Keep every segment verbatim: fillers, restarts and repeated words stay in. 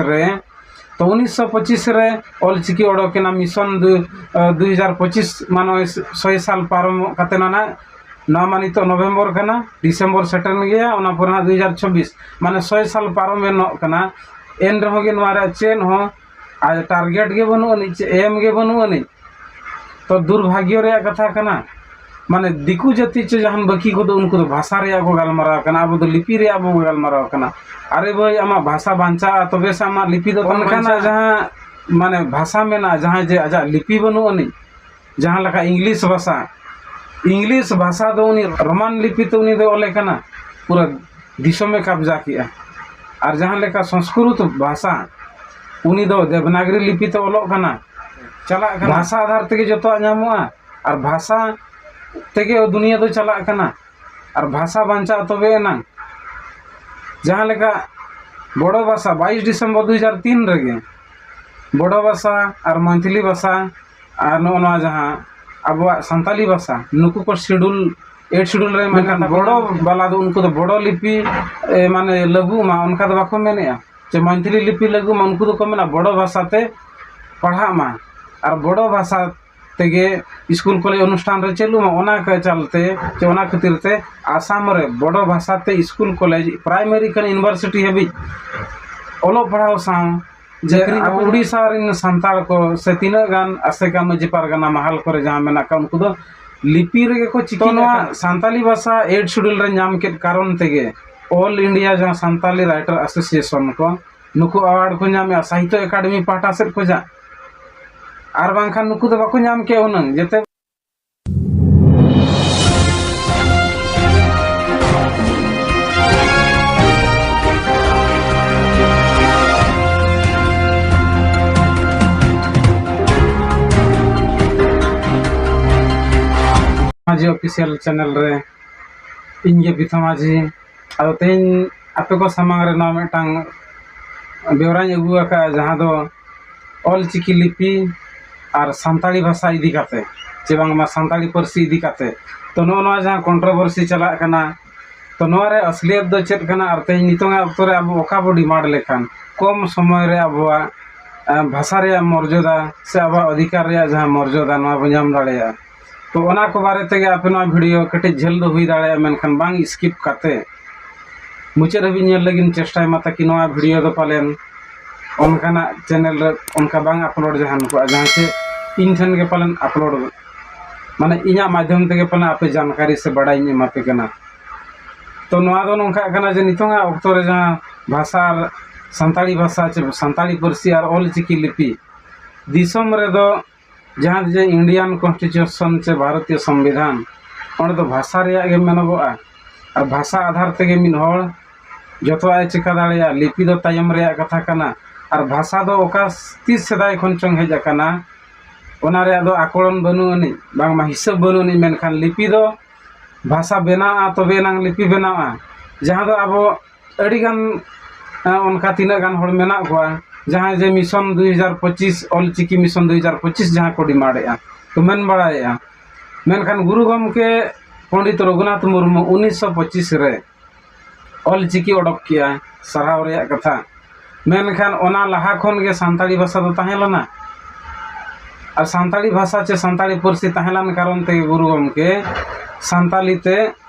ᱨᱮ, ᱛᱚ ᱩᱱᱤᱥᱥᱚ ᱯᱚᱸᱪᱤᱥ ᱨᱮ ᱚᱞᱪᱤᱠᱤ ᱚᱰᱚᱠᱮᱱᱟ, ᱢᱤᱥᱚᱱ ᱫᱩ, ᱟᱸ, ᱫᱩ ᱦᱟᱡᱟᱨ ᱯᱚᱸᱪᱤᱥ, ᱢᱟᱱᱮ ᱥᱚᱭ ᱥᱟᱞ ᱯᱟᱨᱚᱢᱚᱜ ᱠᱟᱛᱮ ᱱᱟᱱᱟ, ᱱᱚᱣᱟ ᱢᱟ ᱱᱤᱛᱚᱜ ᱱᱚᱵᱷᱮᱢᱵᱚᱨ ᱠᱟᱱᱟ, ᱰᱤᱥᱮᱢᱵᱚᱨ ᱥᱮᱴᱮᱨᱮᱱ ᱜᱮᱭᱟ, ᱚᱱᱟ ᱯᱚᱨᱮ ᱦᱟᱸᱜ ᱫᱩ ᱦᱟᱡᱟᱨ ᱪᱷᱚᱵᱵᱤᱥ, ᱢᱟᱱᱮ ᱥᱚᱭ ᱥᱟᱞ ᱯᱟᱨᱚᱢ ᱮᱱᱚᱜ ᱠᱟᱱᱟ᱾ ᱮᱱ ᱨᱮᱦᱚᱸ ᱜᱮ ᱱᱚᱣᱟ ᱨᱮᱭᱟᱜ ᱪᱮᱫ ᱦᱚᱸ ᱟᱨ ᱴᱟᱨᱜᱮᱴ ᱜᱮ ᱵᱟᱹᱱᱩᱜ ᱟᱹᱱᱤᱡ, ᱪᱮᱫ ᱮᱢ ᱜᱮ ᱵᱟᱹᱱᱩᱜ ᱟᱹᱱᱤᱡ᱾ ᱛᱚ ᱫᱩᱨᱵᱷᱟᱜᱽᱭᱚ ᱨᱮᱭᱟᱜ ᱠᱟᱛᱷᱟ ᱠᱟᱱᱟ, ᱢᱟᱱᱮ ᱫᱤᱠᱩ ᱡᱟᱹᱛᱤ ᱪᱚ ᱡᱟᱦᱟᱱ ᱵᱟᱹᱠᱤ ᱠᱚᱫᱚ ᱩᱱᱠᱩ ᱫᱚ ᱵᱷᱟᱥᱟ ᱨᱮᱭᱟᱜ ᱠᱚ ᱜᱟᱞᱢᱟᱨᱟᱣ ᱠᱟᱱᱟ, ᱟᱵᱚ ᱫᱚ ᱞᱤᱯᱤ ᱨᱮᱭᱟᱜ ᱵᱚ ᱜᱟᱞᱢᱟᱨᱟᱣ ᱠᱟᱱᱟ᱾ ᱟᱨᱮ ᱵᱷᱟᱹᱭ, ᱟᱢᱟᱜ ᱵᱷᱟᱥᱟ ᱵᱟᱧᱪᱟᱜᱼᱟ ᱛᱚᱵᱮ ᱥᱮ ᱟᱢᱟᱜ ᱞᱤᱯᱤ ᱫᱚ ᱛᱟᱢ ᱚᱱᱠᱟᱱᱟᱜ ᱵᱟᱧᱪᱟᱜᱼᱟ᱾ ᱡᱟᱦᱟᱸ ᱢᱟᱱᱮ ᱵᱷᱟᱥᱟ ᱢᱮᱱᱟᱜᱼᱟ, ᱡᱟᱦᱟᱸᱭ ᱡᱮ ᱟᱡᱟᱜ ᱞᱤᱯᱤ ᱵᱟᱹᱱᱩᱜ ᱟᱹᱱᱤᱡ, ᱡᱟᱦᱟᱸ ᱞᱮᱠᱟ ᱤᱝᱞᱤᱥ ᱵᱷᱟᱥᱟ, ᱤᱝᱞᱤᱥ ᱵᱷᱟᱥᱟ ᱫᱚ ᱩᱱᱤ ᱨᱳᱢᱟᱱ ᱞᱤᱯᱤ ᱛᱮ ᱩᱱᱤ ᱫᱚ ᱚᱞᱮ ᱠᱟᱱᱟ, ᱯᱩᱨᱟᱹ ᱫᱤᱥᱚᱢᱮ ᱠᱟᱵᱽᱡᱟ ᱠᱮᱜᱼᱟ᱾ ᱟᱨ ᱡᱟᱦᱟᱸ ᱞᱮᱠᱟ ᱥᱚᱝᱥᱠᱨᱩᱛ ᱵᱷᱟᱥᱟ, ᱩᱱᱤ ᱫᱚ ᱫᱮᱵᱽᱱᱟᱜᱽᱨᱤ ᱞᱤᱯᱤ ᱛᱮ ᱚᱞᱚᱜ ᱠᱟᱱᱟ, ᱪᱟᱞᱟᱜ ᱠᱟᱱᱟ᱾ ᱵᱷᱟᱥᱟ ᱟᱫᱷᱟᱨ ᱛᱮᱜᱮ ᱡᱚᱛᱚᱣᱟᱜ ᱧᱟᱢᱚᱜᱼᱟ, ᱟᱨ ᱵᱷᱟᱥᱟ ᱛᱮᱜᱮ ᱫᱩᱱᱤᱭᱟᱹ ᱫᱚ ᱪᱟᱞᱟᱜ ᱠᱟᱱᱟ, ᱟᱨ ᱵᱷᱟᱥᱟ ᱵᱟᱧᱪᱟᱜ ᱛᱚᱵᱮ ᱮᱱᱟᱝ᱾ ᱡᱟᱦᱟᱸ ᱞᱮᱠᱟ ᱵᱚᱰᱚ ᱵᱷᱟᱥᱟ, ᱵᱟᱭᱤᱥ ᱰᱤᱥᱮᱢᱵᱚᱨ ᱫᱩ ᱦᱟᱡᱟᱨ ᱛᱤᱱ ᱨᱮᱜᱮ ᱵᱚᱰᱚ ᱵᱷᱟᱥᱟ ᱟᱨ ᱢᱚᱭᱛᱷᱤᱞᱤ ᱵᱷᱟᱥᱟ ᱟᱨ ᱱᱚᱜᱼᱚ ᱱᱚᱣᱟ ᱡᱟᱦᱟᱸ ᱟᱵᱚᱣᱟᱜ ᱥᱟᱱᱛᱟᱞᱤ ᱵᱷᱟᱥᱟ, ᱱᱩᱠᱩ ᱠᱚ ᱥᱤᱰᱩᱞ, ᱮᱭᱤᱴ ᱥᱤᱰᱩᱞ ᱨᱮ ᱢᱮᱱᱟᱜ ᱢᱮᱱᱠᱷᱟᱱ ᱠᱟᱱ ᱵᱚᱰᱚ ᱵᱷᱟᱥᱟ᱾ ᱵᱟᱞᱟ ᱫᱚ ᱩᱱᱠᱩ ᱫᱚ ᱵᱚᱰᱚ ᱞᱤᱯᱤ, ᱮ, ᱢᱟᱱᱮ ᱞᱟᱹᱜᱩᱜ ᱢᱟ, ᱚᱱᱠᱟ ᱫᱚ ᱵᱟᱠᱚ ᱢᱮᱱᱮᱜᱼᱟ᱾ ᱪᱮ ᱢᱚᱭᱛᱷᱤᱞᱤ ᱞᱤᱯᱤ ᱞᱟᱹᱜᱩᱜ ᱢᱟ, ᱩᱱᱠᱩ ᱫᱚᱠᱚ ᱢᱮᱱᱟ ᱵᱚᱰᱚ ᱵᱷᱟᱥᱟ ᱛᱮ ᱯᱟᱲᱦᱟᱜ ᱢᱟ᱾ ᱟᱨ ᱵᱚᱰᱚ ᱵᱷᱟᱥᱟ ᱛᱮᱜᱮ ᱥᱠᱩᱞ ᱠᱚᱞᱮᱡᱽ ᱚᱱᱩᱥᱴᱷᱟᱱ ᱨᱮ ᱪᱟᱹᱞᱩᱜ ᱢᱟ, ᱚᱱᱟ ᱠᱚ ᱪᱟᱞᱛᱮ ᱪᱮ ᱚᱱᱟ ᱠᱷᱟᱹᱛᱤᱨ ᱛᱮ ᱟᱥᱟᱢ ᱨᱮ ᱵᱚᱰᱚ ᱵᱷᱟᱥᱟ ᱛᱮ ᱥᱠᱩᱞ ᱠᱚᱞᱮᱡᱽ, ᱯᱨᱟᱭᱢᱟᱨᱤ ᱠᱷᱚᱱ ᱤᱭᱩᱱᱤᱵᱷᱟᱨᱥᱤᱴᱤ ᱦᱟᱹᱵᱤᱡ ᱚᱞᱚᱜ ᱯᱟᱲᱦᱟᱣ ᱥᱟᱶ ᱡᱮ ᱪᱟᱹᱠᱨᱤ ᱟᱵᱚ ᱠᱚ ᱩᱰᱤᱥᱟ ᱨᱮᱱ ᱥᱟᱱᱛᱟᱲ ᱠᱚ ᱥᱮ ᱛᱤᱱᱟᱹᱜ ᱜᱟᱱ ᱟᱥᱮᱠᱟ ᱢᱟᱹᱡᱷᱤ ᱯᱟᱨᱜᱟᱱᱟ ᱢᱟᱦᱟᱞ ᱠᱚᱨᱮ ᱡᱟᱦᱟᱸ ᱢᱮᱱᱟᱜ ᱠᱚᱣᱟ, ᱩᱱᱠᱩ ᱫᱚ ᱞᱤᱯᱤ ᱨᱮᱜᱮ ᱠᱚ ᱪᱤᱠᱤ ᱛᱚ ᱱᱚᱣᱟ ᱟᱠᱟᱫ᱾ ᱥᱟᱱᱛᱟᱞᱤ ᱵᱷᱟᱥᱟ ᱮᱭᱤᱴ ᱥᱤᱰᱩᱞ ᱨᱮ ᱧᱟᱢ ᱠᱮᱫ ᱠᱟᱨᱚᱱ ᱛᱮᱜᱮ ᱚᱞ ᱤᱱᱰᱤᱭᱟ ᱡᱟᱦᱟᱸ ᱥᱟᱱᱛᱟᱞᱤ ᱨᱟᱭᱴᱟᱨ ᱮᱥᱳᱥᱤᱭᱮᱥᱚᱱ ᱠᱚ ᱱᱩᱠᱩ ᱟᱣᱟᱨᱰ ᱠᱚ ᱧᱟᱢᱮᱜᱼᱟ ᱥᱟᱦᱤᱛᱛᱚ ᱮᱠᱟᱰᱮᱢᱤ ᱯᱟᱦᱴᱟ ᱥᱮᱫ ᱠᱷᱚᱱᱟᱜ᱾ ᱟᱨ ᱵᱟᱝᱠᱷᱟᱱ ᱱᱩᱠᱩ ᱫᱚ ᱵᱟᱠᱚ ᱧᱟᱢ ᱠᱮᱭᱟ ᱩᱱᱟᱹᱝ, ᱡᱮᱛᱮ ᱢᱟᱹᱡᱷᱤ ᱚᱯᱷᱤᱥᱤᱭᱟᱞ ᱪᱮᱱᱮᱞ ᱨᱮ ᱤᱧ ᱜᱮ ᱯᱤᱛᱷᱟ ᱢᱟᱹᱡᱷᱤ᱾ ᱟᱫᱚ ᱛᱮᱦᱮᱧ ᱟᱯᱮ ᱠᱚ ᱥᱟᱢᱟᱝ ᱨᱮ ᱱᱚᱣᱟ ᱢᱤᱫᱴᱟᱝ ᱵᱮᱣᱨᱟᱧ ᱟᱹᱜᱩ ᱟᱠᱟᱫᱼᱟ, ᱡᱟᱦᱟᱸ ᱫᱚ ᱚᱞ ᱪᱤᱠᱤ ᱞᱤᱯᱤ ᱟᱨ ᱥᱟᱱᱛᱟᱲᱤ ᱵᱷᱟᱥᱟ ᱤᱫᱤ ᱠᱟᱛᱮ, ᱪᱮ ᱵᱟᱝᱢᱟ ᱥᱟᱱᱛᱟᱲᱤ ᱯᱟᱹᱨᱥᱤ ᱤᱫᱤ ᱠᱟᱛᱮ᱾ ᱛᱚ, ᱱᱚᱜᱼᱚ ᱱᱚᱣᱟ ᱡᱟᱦᱟᱸ ᱠᱚᱱᱴᱨᱳᱵᱷᱟᱨᱥᱤ ᱪᱟᱞᱟᱜ ᱠᱟᱱᱟ, ᱛᱚ ᱱᱚᱣᱟ ᱨᱮ ᱟᱥᱞᱤᱭᱟᱛ ᱫᱚ ᱪᱮᱫ ᱠᱟᱱᱟ, ᱟᱨ ᱛᱮᱦᱮᱧ ᱱᱤᱛᱚᱝᱟᱜ ᱚᱠᱛᱚ ᱨᱮ ᱟᱵᱚ ᱚᱠᱟ ᱵᱚ ᱰᱤᱢᱟᱱᱰ ᱞᱮᱠᱷᱟᱱ ᱠᱚᱢ ᱥᱚᱢᱚᱭ ᱨᱮ ᱟᱵᱚᱣᱟᱜ ᱮ, ᱵᱷᱟᱥᱟ ᱨᱮᱭᱟᱜ ᱢᱚᱨᱡᱟᱫᱟ ᱥᱮ ᱟᱵᱚᱣᱟᱜ ᱚᱫᱷᱤᱠᱟᱨ ᱨᱮᱭᱟᱜ ᱡᱟᱦᱟᱸ ᱢᱚᱨᱡᱟᱫᱟ, ᱱᱚᱣᱟ ᱵᱚ ᱧᱟᱢ ᱫᱟᱲᱮᱭᱟᱜᱼᱟ᱾ ᱛᱚ ᱚᱱᱟ ᱠᱚ ᱵᱟᱨᱮ ᱛᱮᱜᱮ ᱟᱯᱮ ᱱᱚᱣᱟ ᱵᱷᱤᱰᱤᱭᱳ ᱠᱟᱹᱴᱤᱡ ᱡᱷᱟᱹᱞ ᱫᱚ ᱦᱩᱭ ᱫᱟᱲᱮᱭᱟᱜᱼᱟ, ᱢᱮᱱᱠᱷᱟᱱ ᱵᱟᱝ ᱥᱠᱤᱯ ᱠᱟᱛᱮ ᱢᱩᱪᱟᱹᱫ ᱦᱟᱹᱵᱤᱡ ᱧᱮᱞ ᱞᱟᱹᱜᱤᱫ ᱪᱮᱥᱴᱟᱭ ᱢᱟ, ᱛᱟᱠᱤ ᱱᱚᱣᱟ ᱵᱷᱤᱰᱤᱭᱳ ᱫᱚ ᱯᱟᱞᱮᱱ ᱚᱱᱠᱟᱱᱟᱜ ᱪᱮᱱᱮᱞ ᱨᱮ ᱚᱱᱠᱟ ᱵᱟᱝ ᱟᱯᱞᱳᱰ ᱡᱟᱦᱟᱱ ᱠᱚᱜᱼᱟ, ᱡᱟᱦᱟᱸ ᱪᱮ ᱤᱧ ᱴᱷᱮᱱ ᱜᱮ ᱯᱟᱞᱮᱱ ᱟᱯᱞᱳᱰ, ᱢᱟᱱᱮ ᱤᱧᱟᱹᱜ ᱢᱟᱫᱽᱫᱷᱚᱢ ᱛᱮᱜᱮ ᱯᱟᱞᱮᱱ ᱟᱯᱮ ᱡᱟᱱᱠᱟᱨᱤ ᱥᱮ ᱵᱟᱲᱟᱭ ᱤᱧ ᱮᱢᱟ ᱯᱮ ᱠᱟᱱᱟ᱾ ᱛᱚ ᱱᱚᱣᱟ ᱫᱚ ᱱᱚᱝᱠᱟ ᱠᱟᱱᱟ ᱡᱮ ᱱᱤᱛᱚᱝᱟᱜ ᱚᱠᱛᱚ ᱨᱮ ᱡᱟᱦᱟᱸ ᱵᱷᱟᱥᱟ ᱟᱨ ᱥᱟᱱᱛᱟᱲᱤ ᱵᱷᱟᱥᱟ ᱪᱮ ᱥᱟᱱᱛᱟᱲᱤ ᱯᱟᱹᱨᱥᱤ ᱟᱨ ᱚᱞ ᱪᱤᱠᱤ ᱞᱤᱯᱤ ᱫᱤᱥᱚᱢ ᱨᱮᱫᱚ ᱡᱟᱦᱟᱸ ᱡᱮ ᱤᱱᱰᱤᱭᱟᱱ ᱠᱚᱱᱥᱴᱤᱴᱤᱭᱩᱥᱚᱱ ᱪᱮ ᱵᱷᱟᱨᱚᱛᱤᱭᱚ ᱥᱚᱝᱵᱤᱫᱷᱟᱱ, ᱚᱸᱰᱮ ᱫᱚ ᱵᱷᱟᱥᱟ ᱨᱮᱭᱟᱜ ᱜᱮ ᱢᱮᱱᱚᱜᱚᱜᱼᱟ᱾ ᱟᱨ ᱵᱷᱟᱥᱟ ᱟᱫᱷᱟᱨ ᱛᱮᱜᱮ ᱢᱤᱫ ᱦᱚᱲ ᱡᱚᱛᱚᱣᱟᱜ ᱮ ᱪᱤᱠᱟ ᱫᱟᱲᱮᱭᱟᱜᱼᱟ᱾ ᱞᱤᱯᱤ ᱫᱚ ᱛᱟᱭᱚᱢ ᱨᱮᱭᱟᱜ ᱠᱟᱛᱷᱟ ᱠᱟᱱᱟ᱾ ᱟᱨ ᱵᱷᱟᱥᱟ ᱫᱚ ᱚᱠᱟ ᱛᱤᱥ ᱥᱮᱫᱟᱭ ᱠᱷᱚᱱ ᱪᱚᱝ ᱦᱮᱡ ᱟᱠᱟᱱᱟ, ᱚᱱᱟ ᱨᱮᱭᱟᱜ ᱫᱚ ᱟᱠᱚᱲᱚᱱ ᱵᱟᱹᱱᱩᱜ ᱟᱹᱱᱤᱡ, ᱵᱟᱝᱢᱟ ᱦᱤᱥᱟᱹᱵ ᱵᱟᱹᱱᱩᱜ ᱟᱹᱱᱤᱡ᱾ ᱢᱮᱱᱠᱷᱟᱱ ᱞᱤᱯᱤ ᱫᱚ ᱵᱷᱟᱥᱟ ᱵᱮᱱᱟᱜᱼᱟ, ᱛᱚᱵᱮ ᱮᱱᱟᱝ ᱞᱤᱯᱤ ᱵᱮᱱᱟᱜᱼᱟ᱾ ᱡᱟᱦᱟᱸ ᱫᱚ ᱟᱵᱚ ᱟᱹᱰᱤᱜᱟᱱ, ᱮ, ᱚᱱᱠᱟ ᱛᱤᱱᱟᱹᱜ ᱜᱟᱱ ᱦᱚᱲ ᱢᱮᱱᱟᱜ ᱠᱚᱣᱟ, ᱡᱟᱦᱟᱸᱭ ᱡᱮ ᱢᱤᱥᱚᱱ ᱫᱩᱭ ᱦᱟᱡᱟᱨ ᱯᱚᱸᱪᱤᱥ, ᱚᱞ ᱪᱤᱠᱤ ᱢᱤᱥᱚᱱ ᱫᱩᱭ ᱦᱟᱡᱟᱨ ᱯᱚᱸᱪᱤᱥ ᱡᱟᱦᱟᱸ ᱠᱚ ᱰᱤᱢᱟᱱᱰᱮᱜᱼᱟ, ᱠᱚ ᱢᱮᱱ ᱵᱟᱲᱟᱭᱮᱜᱼᱟ᱾ ᱢᱮᱱᱠᱷᱟᱱ ᱜᱩᱨᱩ ᱜᱚᱢᱠᱮ ᱯᱚᱱᱰᱤᱛ ᱨᱚᱜᱷᱩᱱᱟᱛᱷ ᱢᱩᱨᱢᱩ ᱩᱱᱤᱥᱥᱚ ᱯᱚᱸᱪᱤᱥ ᱨᱮ ᱚᱞ ᱪᱤᱠᱤ ᱚᱰᱚᱠ ᱠᱮᱜᱼᱟ, ᱥᱟᱨᱦᱟᱣ ᱨᱮᱭᱟᱜ ᱠᱟᱛᱷᱟ᱾ ᱢᱮᱱᱠᱷᱟᱱ ᱚᱱᱟ ᱞᱟᱦᱟ ᱠᱷᱚᱱ ᱜᱮ ᱥᱟᱱᱛᱟᱲᱤ ᱵᱷᱟᱥᱟ ᱫᱚ ᱛᱟᱦᱮᱸ ᱞᱮᱱᱟ᱾ ᱟᱨ ᱥᱟᱱᱛᱟᱲᱤ ᱵᱷᱟᱥᱟ ᱪᱮ ᱥᱟᱱᱛᱟᱲᱤ ᱯᱟᱹᱨᱥᱤ ᱛᱟᱦᱮᱸ ᱞᱮᱱ ᱠᱟᱨᱚᱱ ᱛᱮᱜᱮ ᱜᱩᱨᱩ ᱜᱚᱢᱠᱮ ᱥᱟᱱᱛᱟᱲᱤ ᱛᱮ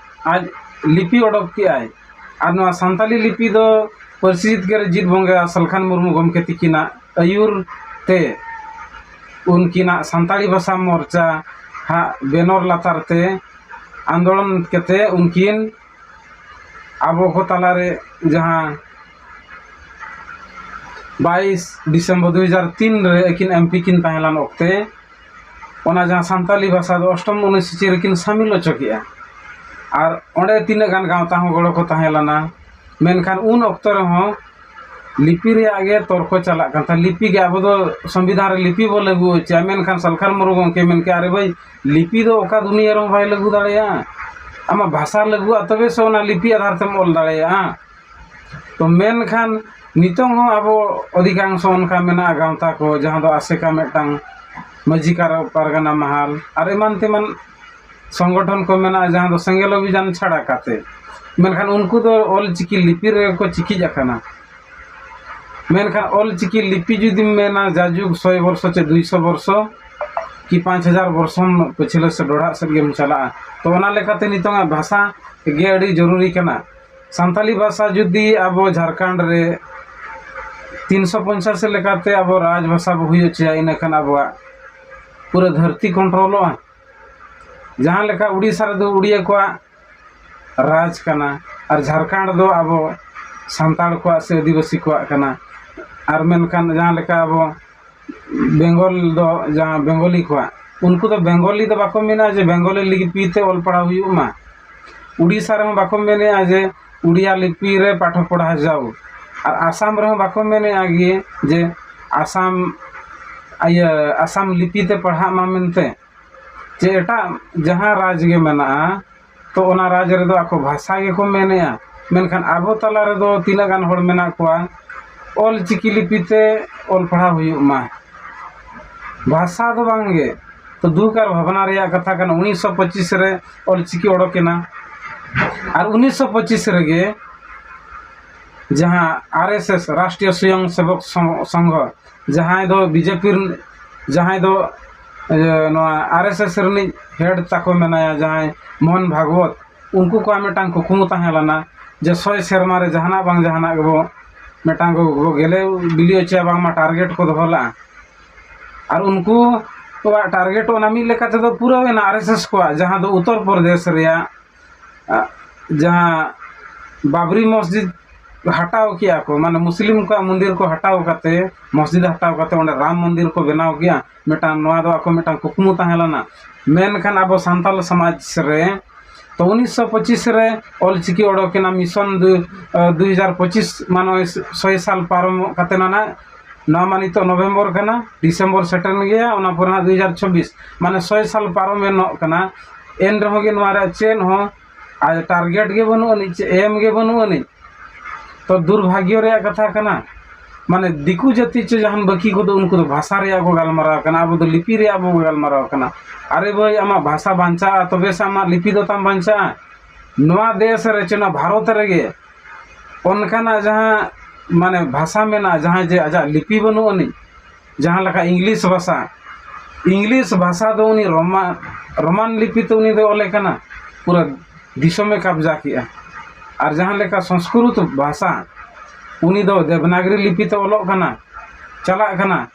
ᱟᱡ ᱞᱤᱯᱤ ᱚᱰᱚᱠ ᱠᱮᱜᱼᱟᱭ᱾ ᱟᱨ ᱱᱚᱣᱟ ᱥᱟᱱᱛᱟᱲᱤ ᱞᱤᱯᱤ ᱫᱚ ᱯᱟᱹᱨᱥᱤ ᱡᱤᱛᱠᱟᱹᱨ ᱡᱤᱛ ᱵᱚᱸᱜᱟ ᱥᱟᱞᱠᱷᱟᱱ ᱢᱩᱨᱢᱩ ᱜᱚᱢᱠᱮ ᱛᱤᱠᱤᱱᱟᱜ ᱟᱹᱭᱩᱨ ᱛᱮ ᱩᱱᱠᱤᱱᱟᱜ ᱥᱟᱱᱛᱟᱲᱤ ᱵᱷᱟᱥᱟ ᱢᱚᱨᱪᱟ ᱦᱟᱜ ᱵᱮᱱᱚᱨ ᱞᱟᱛᱟᱨ ᱛᱮ ᱟᱱᱫᱳᱞᱚᱱ ᱠᱟᱛᱮ ᱩᱱᱠᱤᱱ ᱟᱵᱚ ᱠᱚ ᱛᱟᱞᱟᱨᱮ ᱡᱟᱦᱟᱸ ᱵᱟᱭᱤᱥ ᱰᱤᱥᱮᱢᱵᱚᱨ ᱫᱩ ᱦᱟᱡᱟᱨ ᱛᱤᱱ ᱨᱮ ᱟᱹᱠᱤᱱ ᱮᱢᱯᱤ ᱠᱤᱱ ᱛᱟᱦᱮᱸ ᱞᱮᱱ ᱚᱠᱛᱮ, ᱚᱱᱟ ᱡᱟᱦᱟᱸ ᱥᱟᱱᱛᱟᱞᱤ ᱵᱷᱟᱥᱟ ᱫᱚ ᱚᱥᱴᱚᱢ ᱚᱱᱩᱥᱩᱪᱤ ᱨᱮᱠᱤᱱ ᱥᱟᱢᱤᱞ ᱦᱚᱪᱚ ᱠᱮᱜᱼᱟ᱾ ᱟᱨ ᱚᱸᱰᱮ ᱛᱤᱱᱟᱹᱜ ᱜᱟᱱ ᱜᱟᱶᱛᱟ ᱦᱚᱸ ᱜᱚᱲᱚ ᱠᱚ ᱛᱟᱦᱮᱸ ᱞᱮᱱᱟ, ᱢᱮᱱᱠᱷᱟᱱ ᱩᱱ ᱚᱠᱛᱚ ᱨᱮᱦᱚᱸ ᱞᱤᱯᱤ ᱨᱮᱭᱟᱜ ᱜᱮ ᱛᱚᱨᱠᱚ ᱪᱟᱞᱟᱜ ᱠᱟᱱ ᱛᱟᱦᱮᱸ᱾ ᱞᱤᱯᱤ ᱜᱮ ᱟᱵᱚ ᱫᱚ ᱥᱚᱝᱵᱤᱫᱷᱟᱱ ᱨᱮ ᱞᱤᱯᱤ ᱵᱚ ᱞᱟᱹᱜᱩ ᱦᱚᱪᱚᱭᱟ, ᱢᱮᱱᱠᱷᱟᱱ ᱥᱟᱞᱠᱷᱟᱱ ᱢᱩᱨᱢᱩ ᱜᱚᱢᱠᱮ ᱢᱮᱱ ᱠᱮᱜᱼᱟ, "ᱟᱨᱮ ᱵᱷᱟᱹᱭ, ᱞᱤᱯᱤ ᱫᱚ ᱚᱠᱟ ᱫᱩᱱᱤᱭᱟᱹ ᱨᱮᱦᱚᱸ ᱵᱟᱭ ᱞᱟᱹᱜᱩ ᱫᱟᱲᱮᱭᱟᱜᱼᱟ, ᱟᱢᱟᱜ ᱵᱷᱟᱥᱟ ᱞᱟᱹᱜᱩᱜᱼᱟ ᱛᱚᱵᱮ ᱥᱮ ᱚᱱᱟ ᱞᱤᱯᱤ ᱟᱫᱷᱟᱨ ᱛᱮᱢ ᱚᱞ ᱫᱟᱲᱮᱭᱟᱜᱼᱟ᱾" ᱛᱚ ᱢᱮᱱᱠᱷᱟᱱ ᱱᱤᱛᱚᱝ ᱦᱚᱸ ᱟᱵᱚ ᱚᱫᱷᱤᱠᱟᱝᱥᱚ ᱚᱱᱠᱟ ᱢᱮᱱᱟᱜᱼᱟ ᱜᱟᱶᱛᱟ ᱠᱚ, ᱡᱟᱦᱟᱸ ᱫᱚ ᱟᱥᱮᱠᱟ ᱢᱤᱫᱴᱟᱝ, ᱢᱟᱹᱡᱷᱤ ᱠᱟᱨᱚ ᱯᱟᱨᱜᱟᱱᱟ ᱢᱟᱦᱟᱞ ᱟᱨ ᱮᱢᱟᱱ ᱛᱮᱢᱟᱱ ᱥᱚᱝᱜᱚᱴᱷᱚᱱ ᱠᱚ ᱢᱮᱱᱟᱜᱼᱟ, ᱡᱟᱦᱟᱸ ᱫᱚ ᱥᱮᱸᱜᱮᱞ ᱚᱵᱷᱤᱡᱟᱱ ᱪᱷᱟᱲᱟ ᱠᱟᱛᱮ᱾ ᱢᱮᱱᱠᱷᱟᱱ ᱩᱱᱠᱩ ᱫᱚ ᱚᱞ ᱪᱤᱠᱤ ᱞᱤᱯᱤ ᱨᱮᱜᱮ ᱠᱚ ᱪᱤᱠᱤᱡ ᱟᱠᱟᱱᱟ᱾ ᱢᱮᱱᱠᱷᱟᱱ ᱚᱞ ᱪᱤᱠᱤ ᱞᱤᱯᱤ ᱡᱩᱫᱤᱢ ᱢᱮᱱᱟ ᱡᱟᱡᱩᱜᱽ ᱥᱚᱭ ᱵᱚᱨᱥᱚ ᱪᱮ ᱫᱩᱭᱥᱚ ᱵᱚᱨᱥᱚ ᱠᱤ ᱯᱟᱸᱪ ᱦᱟᱡᱟᱨ ᱵᱚᱨᱥᱚ ᱯᱟᱹᱪᱷᱞᱟᱹ ᱥᱮ ᱰᱚᱲᱦᱟᱜ ᱥᱮᱫ ᱜᱮᱢ ᱪᱟᱞᱟᱜᱼᱟ, ᱛᱚ ᱚᱱᱟ ᱞᱮᱠᱟᱛᱮ ᱱᱤᱛᱚᱝᱟᱜ ᱵᱷᱟᱥᱟ ᱜᱮ ᱟᱹᱰᱤ ᱡᱚᱨᱩᱨᱤ ᱠᱟᱱᱟ᱾ ᱥᱟᱱᱛᱟᱞᱤ ᱵᱷᱟᱥᱟ ᱡᱩᱫᱤ ᱟᱵᱚ ᱡᱷᱟᱲᱠᱷᱚᱸᱰ ᱨᱮ ᱛᱤᱱᱥᱚ ᱯᱚᱧᱪᱟᱥ ᱞᱮᱠᱟᱛᱮ ᱟᱵᱚ ᱨᱟᱡᱽ ᱵᱷᱟᱥᱟ ᱵᱚ ᱦᱩᱭ ᱦᱚᱪᱚᱭᱟ, ᱤᱱᱟᱹᱠᱷᱟᱱ ᱟᱵᱚᱣᱟᱜ ᱯᱩᱨᱟᱹ ᱫᱷᱟᱹᱨᱛᱤ ᱠᱚᱱᱴᱨᱳᱞᱚᱜᱼᱟ᱾ ᱡᱟᱦᱟᱸ ᱞᱮᱠᱟ ᱩᱲᱤᱥᱥᱟ ᱨᱮᱫᱚ ᱩᱲᱤᱭᱟ ᱠᱚᱣᱟᱜ ᱨᱟᱡᱽ ᱠᱟᱱᱟ, ᱟᱨ ᱡᱷᱟᱲᱠᱷᱚᱸᱰ ᱫᱚ ᱟᱵᱚ ᱥᱟᱱᱛᱟᱲ ᱠᱚᱣᱟᱜ ᱥᱮ ᱟᱹᱫᱤᱵᱟᱹᱥᱤ ᱠᱚᱣᱟᱜ ᱠᱟᱱᱟ᱾ ᱟᱨ ᱢᱮᱱᱠᱷᱟᱱ ᱡᱟᱦᱟᱸ ᱞᱮᱠᱟ ᱟᱵᱚ ᱵᱮᱝᱜᱚᱞ ᱫᱚ ᱡᱟᱦᱟᱸ ᱵᱮᱝᱜᱚᱞᱤ ᱠᱚᱣᱟᱜ, ᱩᱱᱠᱩ ᱫᱚ ᱵᱮᱝᱜᱚᱞᱤ ᱫᱚ ᱵᱟᱠᱚ ᱢᱮᱱᱟ ᱡᱮ ᱵᱮᱝᱜᱚᱞᱤ ᱞᱤᱯᱤ ᱛᱮ ᱚᱞ ᱯᱟᱲᱦᱟᱣ ᱦᱩᱭᱩᱜ ᱢᱟ᱾ ᱩᱲᱤᱥᱥᱟ ᱨᱮᱦᱚᱸ ᱵᱟᱠᱚ ᱢᱮᱱᱮᱜᱼᱟ ᱡᱮ ᱩᱲᱤᱭᱟ ᱞᱤᱯᱤ ᱨᱮ ᱯᱟᱴᱷᱚ ᱯᱚᱲᱦᱟ ᱡᱟᱣ, ᱟᱨ ᱟᱥᱟᱢ ᱨᱮᱦᱚᱸ ᱵᱟᱠᱚ ᱢᱮᱱᱮᱜᱼᱟ ᱜᱮ ᱡᱮ ᱟᱥᱟᱢ, ᱤᱭᱟᱹ, ᱟᱥᱟᱢ ᱞᱤᱯᱤ ᱛᱮ ᱯᱟᱲᱦᱟᱜ ᱢᱟ ᱢᱮᱱᱛᱮ᱾ ᱪᱮ ᱮᱴᱟᱜ ᱡᱟᱦᱟᱸ ᱨᱟᱡᱽ ᱜᱮ ᱢᱮᱱᱟᱜᱼᱟ, ᱛᱚ ᱚᱱᱟ ᱨᱟᱡᱽ ᱨᱮᱫᱚ ᱟᱠᱚ ᱵᱷᱟᱥᱟ ᱜᱮᱠᱚ ᱢᱮᱱᱮᱜᱼᱟ᱾ ᱢᱮᱱᱠᱷᱟᱱ ᱟᱵᱚ ᱛᱟᱞᱟ ᱨᱮᱫᱚ ᱛᱤᱱᱟᱹᱜ ᱜᱟᱱ ᱦᱚᱲ ᱢᱮᱱᱟᱜ ᱠᱚᱣᱟ ᱚᱞ ᱪᱤᱠᱤ ᱞᱤᱯᱤ ᱛᱮ ᱚᱞ ᱯᱟᱲᱦᱟᱣ ᱦᱩᱭᱩᱜ ᱢᱟ, ᱵᱷᱟᱥᱟ ᱫᱚ ᱵᱟᱝ ᱜᱮ᱾ ᱛᱚ ᱫᱩᱠ ᱟᱨ ᱵᱷᱟᱵᱽᱱᱟ ᱨᱮᱭᱟᱜ ᱠᱟᱛᱷᱟ ᱠᱟᱱᱟ, ᱩᱱᱤᱥᱥᱚ ᱯᱚᱸᱪᱤᱥ ᱨᱮ ᱚᱞ ᱪᱤᱠᱤ ᱚᱰᱚᱠᱮᱱᱟ, ᱟᱨ ᱩᱱᱤᱥᱥᱚ ᱯᱚᱸᱪᱤᱥ ᱨᱮᱜᱮ ᱡᱟᱦᱟᱸ ᱟᱨ ᱮᱥ ᱮᱥ, ᱨᱟᱥᱴᱨᱤᱭᱚ ᱥᱚᱭᱚᱝ ᱥᱮᱵᱚᱠ ᱥᱚᱝ-, ᱥᱚᱝᱜᱷᱚ, ᱡᱟᱦᱟᱸᱭ ᱫᱚ ᱵᱤᱡᱮᱯᱤ ᱨᱤᱱ, ᱡᱟᱦᱟᱸᱭ ᱫᱚ, ᱤᱭᱟᱹ, ᱱᱚᱣᱟ ᱟᱨ ᱮᱥ ᱮᱥ ᱨᱤᱱᱤᱡ ᱦᱮᱰ ᱛᱟᱠᱚ ᱢᱮᱱᱟᱭᱟ, ᱡᱟᱦᱟᱸᱭ ᱢᱳᱦᱚᱱ ᱵᱷᱟᱜᱽᱣᱚᱛ, ᱩᱱᱠᱩ ᱠᱚᱣᱟᱜ ᱢᱤᱫᱴᱟᱝ ᱠᱩᱠᱢᱩ ᱛᱟᱦᱮᱸ ᱞᱮᱱᱟ ᱡᱮ ᱥᱚᱭ ᱥᱮᱨᱢᱟ ᱨᱮ ᱡᱟᱦᱟᱱᱟᱜ ᱵᱟᱝ ᱡᱟᱦᱟᱱᱟᱜ ᱜᱮᱵᱚ ᱢᱤᱫᱴᱟᱝ ᱠᱚ, ᱠᱚ ᱜᱮᱞᱮ ᱵᱤᱞᱤ ᱦᱚᱪᱚᱭᱟ, ᱵᱟᱝᱢᱟ ᱴᱟᱨᱜᱮᱴ ᱠᱚ ᱫᱚᱦᱚ ᱞᱮᱫᱼᱟ᱾ ᱟᱨ ᱩᱱᱠᱩ ᱠᱚᱣᱟᱜ ᱴᱟᱨᱜᱮᱴ ᱚᱱᱟ ᱢᱤᱫ ᱞᱮᱠᱟ ᱛᱮᱫᱚ ᱯᱩᱨᱟᱹᱣ ᱮᱱᱟ ᱟᱨ ᱮᱥ ᱮᱥ ᱠᱚᱣᱟᱜ, ᱡᱟᱦᱟᱸ ᱫᱚ ᱩᱛᱛᱚᱨ ᱯᱨᱚᱫᱮᱥ ᱨᱮᱭᱟᱜ, ᱟ, ᱡᱟᱦᱟᱸ ᱵᱟᱵᱨᱤ ᱢᱚᱥᱡᱤᱫ ᱦᱟᱴᱟᱣ ᱠᱮᱜᱼᱟ ᱠᱚ, ᱢᱟᱱᱮ ᱢᱩᱥᱞᱤᱢ ᱠᱚᱣᱟᱜ ᱢᱚᱱᱫᱤᱨ ᱠᱚ ᱦᱟᱴᱟᱣ ᱠᱟᱛᱮ, ᱢᱚᱥᱡᱤᱫ ᱦᱟᱴᱟᱣ ᱠᱟᱛᱮ ᱚᱸᱰᱮ ᱨᱟᱢ ᱢᱚᱱᱫᱤᱨ ᱠᱚ ᱵᱮᱱᱟᱣ ᱠᱮᱜᱼᱟ, ᱢᱤᱫᱴᱟᱝ ᱱᱚᱣᱟ ᱫᱚ ᱟᱠᱚ ᱢᱤᱫᱴᱟᱝ ᱠᱩᱠᱢᱩ ᱛᱟᱦᱮᱸ ᱞᱮᱱᱟ᱾ ᱢᱮᱱᱠᱷᱟᱱ ᱟᱵᱚ ᱥᱟᱱᱛᱟᱲ ᱥᱚᱢᱟᱡᱽ ᱨᱮ ᱛᱚ ᱩᱱᱤᱥᱥᱚ ᱯᱚᱸᱪᱤᱥ ᱨᱮ ᱚᱞ ᱪᱤᱠᱤ ᱚᱰᱚᱠ ᱮᱱᱟ, ᱢᱤᱥᱚᱱ ᱫᱩ, ᱟ, ᱫᱩᱭ ᱦᱟᱡᱟᱨ ᱯᱚᱸᱪᱤᱥ, ᱢᱟᱱᱮ ᱥᱚᱭ ᱥᱟᱞ ᱯᱟᱨᱚᱢᱚᱜ ᱠᱟᱛᱮ ᱱᱟᱜ, ᱱᱚᱣᱟ ᱢᱟ ᱱᱤᱛᱚᱜ ᱱᱚᱵᱷᱮᱢᱵᱚᱨ ᱠᱟᱱᱟ, ᱰᱤᱥᱮᱢᱵᱚᱨ ᱥᱮᱴᱮᱨ ᱮᱱ ᱜᱮᱭᱟ, ᱚᱱᱟ ᱯᱚᱨᱮ ᱦᱟᱸᱜ ᱫᱩᱭ ᱦᱟᱡᱟᱨ ᱪᱚᱵᱵᱤᱥ, ᱢᱟᱱᱮ ᱥᱚᱭ ᱥᱟᱞ ᱯᱟᱨᱚᱢ ᱮᱱᱚᱜ ᱠᱟᱱᱟ᱾ ᱮᱱ ᱨᱮᱦᱚᱸ ᱜᱮ ᱱᱚᱣᱟ ᱨᱮᱭᱟᱜ ᱪᱮᱫ ᱦᱚᱸ ᱟᱨ ᱴᱟᱨᱜᱮᱴ ᱜᱮ ᱵᱟᱹᱱᱩᱜ ᱟᱹᱱᱤᱡ, ᱪᱮᱫ ᱮᱢ ᱜᱮ ᱵᱟᱹᱱᱩᱜ ᱟᱹᱱᱤᱡ᱾ ᱛᱚ ᱫᱩᱨᱵᱷᱟᱜᱽᱭᱚ ᱨᱮᱭᱟᱜ ᱠᱟᱛᱷᱟ ᱠᱟᱱᱟ, ᱢᱟᱱᱮ ᱫᱤᱠᱩ ᱡᱟᱹᱛᱤ ᱪᱚ ᱡᱟᱦᱟᱱ ᱵᱟᱹᱠᱤ ᱠᱚᱫᱚ ᱩᱱᱠᱩ ᱫᱚ ᱵᱷᱟᱥᱟ ᱨᱮᱭᱟᱜ ᱠᱚ ᱜᱟᱞᱢᱟᱨᱟᱣ ᱠᱟᱱᱟ, ᱟᱵᱚ ᱫᱚ ᱞᱤᱯᱤ ᱨᱮᱭᱟᱜ ᱵᱚ ᱜᱟᱞᱢᱟᱨᱟᱣ ᱠᱟᱱᱟ᱾ ᱟᱨᱮ ᱵᱷᱟᱹᱭ, ᱟᱢᱟᱜ ᱵᱷᱟᱥᱟ ᱵᱟᱧᱪᱟᱜᱼᱟ ᱛᱚᱵᱮ ᱥᱮ ᱟᱢᱟᱜ ᱞᱤᱯᱤ ᱫᱚ ᱛᱟᱢ ᱵᱟᱧᱪᱟᱜᱼᱟ᱾ ᱱᱚᱣᱟ ᱫᱮᱥ ᱨᱮ ᱪᱮ ᱱᱚᱣᱟ ᱵᱷᱟᱨᱚᱛ ᱨᱮᱜᱮ ᱚᱱᱠᱟᱱᱟᱜ ᱡᱟᱦᱟᱸ ᱢᱟᱱᱮ ᱵᱷᱟᱥᱟ ᱢᱮᱱᱟᱜᱼᱟ, ᱡᱟᱦᱟᱸ ᱡᱮ ᱟᱡᱟᱜ ᱞᱤᱯᱤ ᱵᱟᱹᱱᱩᱜ ᱟᱹᱱᱤᱡ, ᱡᱟᱦᱟᱸ ᱞᱮᱠᱟ ᱤᱝᱞᱤᱥ ᱵᱷᱟᱥᱟ, ᱤᱝᱞᱤᱥ ᱵᱷᱟᱥᱟ ᱫᱚ ᱩᱱᱤ ᱨᱳᱢᱟ ᱨᱳᱢᱟᱱ ᱞᱤᱯᱤ ᱛᱮ ᱩᱱᱤ ᱫᱚ ᱚᱞᱮ ᱠᱟᱱᱟ, ᱯᱩᱨᱟᱹ ᱫᱤᱥᱚᱢᱮ ᱠᱟᱵᱽᱡᱟ ᱠᱮᱜᱼᱟ᱾ ᱟᱨ ᱡᱟᱦᱟᱸ ᱞᱮᱠᱟ ᱥᱚᱝᱥᱠᱨᱩᱛ ᱵᱷᱟᱥᱟ, ᱩᱱᱤ ᱫᱚ ᱫᱮᱵᱽᱱᱟᱜᱽᱨᱤ ᱞᱤᱯᱤ ᱛᱮ ᱚᱞᱚᱜ ᱠᱟᱱᱟ, ᱪᱟᱞᱟᱜ ᱠᱟᱱᱟ᱾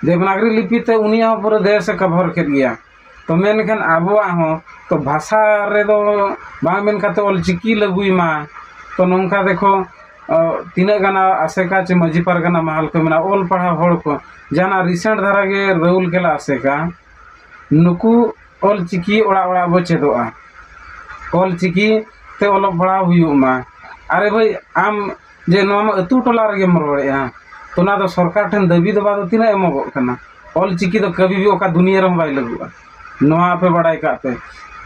ᱫᱮᱵᱽᱱᱟᱜᱽᱨᱤ ᱞᱤᱯᱤ ᱛᱮ ᱩᱱᱤᱭᱟᱜ ᱦᱚᱸ ᱯᱩᱨᱟᱹ ᱫᱮᱥ ᱮ ᱠᱟᱵᱷᱚᱨ ᱠᱮᱫ ᱜᱮᱭᱟ᱾ ᱛᱚ ᱢᱮᱱᱠᱷᱟᱱ ᱟᱵᱚᱣᱟᱜ ᱦᱚᱸ ᱛᱚ ᱵᱷᱟᱥᱟ ᱨᱮᱫᱚ ᱵᱟᱝ ᱢᱮᱱ ᱠᱟᱛᱮ ᱚᱞ ᱪᱤᱠᱤ ᱞᱟᱹᱜᱩᱭ ᱢᱟ᱾ ᱛᱚ ᱱᱚᱝᱠᱟ ᱫᱮᱠᱷᱚ, ᱛᱤᱱᱟᱹᱜ ᱜᱟᱱ ᱟᱥᱮᱠᱟ ᱪᱮ ᱢᱟᱹᱡᱷᱤ ᱯᱟᱨᱜᱟᱱᱟ ᱢᱟᱦᱟᱞ ᱠᱚ ᱢᱮᱱᱟᱜᱼᱟ, ᱚᱞ ᱯᱟᱲᱦᱟᱣ ᱦᱚᱲ ᱠᱚ, ᱡᱟᱦᱟᱱᱟᱜ ᱨᱤᱥᱮᱱᱴ ᱫᱷᱟᱨᱟ ᱜᱮ ᱨᱟᱹᱣᱩᱞᱠᱮᱞᱟ ᱟᱥᱮᱠᱟ, ᱱᱩᱠᱩ ᱚᱞ ᱪᱤᱠᱤ ᱚᱲᱟᱜ ᱚᱲᱟᱜ ᱵᱚ ᱪᱮᱫᱚᱜᱼᱟ, ᱚᱞ ᱪᱤᱠᱤ ᱛᱮ ᱚᱞᱚᱜ ᱯᱟᱲᱦᱟᱣ ᱦᱩᱭᱩᱜ ᱢᱟ᱾ ᱟᱨᱮ ᱵᱷᱟᱹᱭ, ᱟᱢ ᱡᱮ ᱱᱚᱣᱟ ᱢᱟ ᱟᱹᱛᱩ ᱴᱚᱞᱟ ᱨᱮᱜᱮᱢ ᱨᱚᱲᱮᱫᱼᱟ, ᱛᱚ ᱚᱱᱟ ᱫᱚ ᱥᱚᱨᱠᱟᱨ ᱴᱷᱮᱱ ᱫᱟᱹᱵᱤ ᱫᱚᱵᱟ ᱫᱚ ᱛᱤᱱᱟᱹᱜ ᱮᱢᱚᱜᱚᱜ ᱠᱟᱱᱟ? ᱚᱞ ᱪᱤᱠᱤ ᱫᱚ ᱠᱟᱹᱵᱷᱤ ᱵᱷᱤ ᱚᱠᱟ ᱫᱩᱱᱤᱭᱟᱹ ᱨᱮᱦᱚᱸ ᱵᱟᱭ ᱞᱟᱹᱜᱩᱜᱼᱟ᱾ ᱱᱚᱣᱟ ᱟᱯᱮ ᱵᱟᱲᱟᱭ ᱠᱟᱜ ᱯᱮ,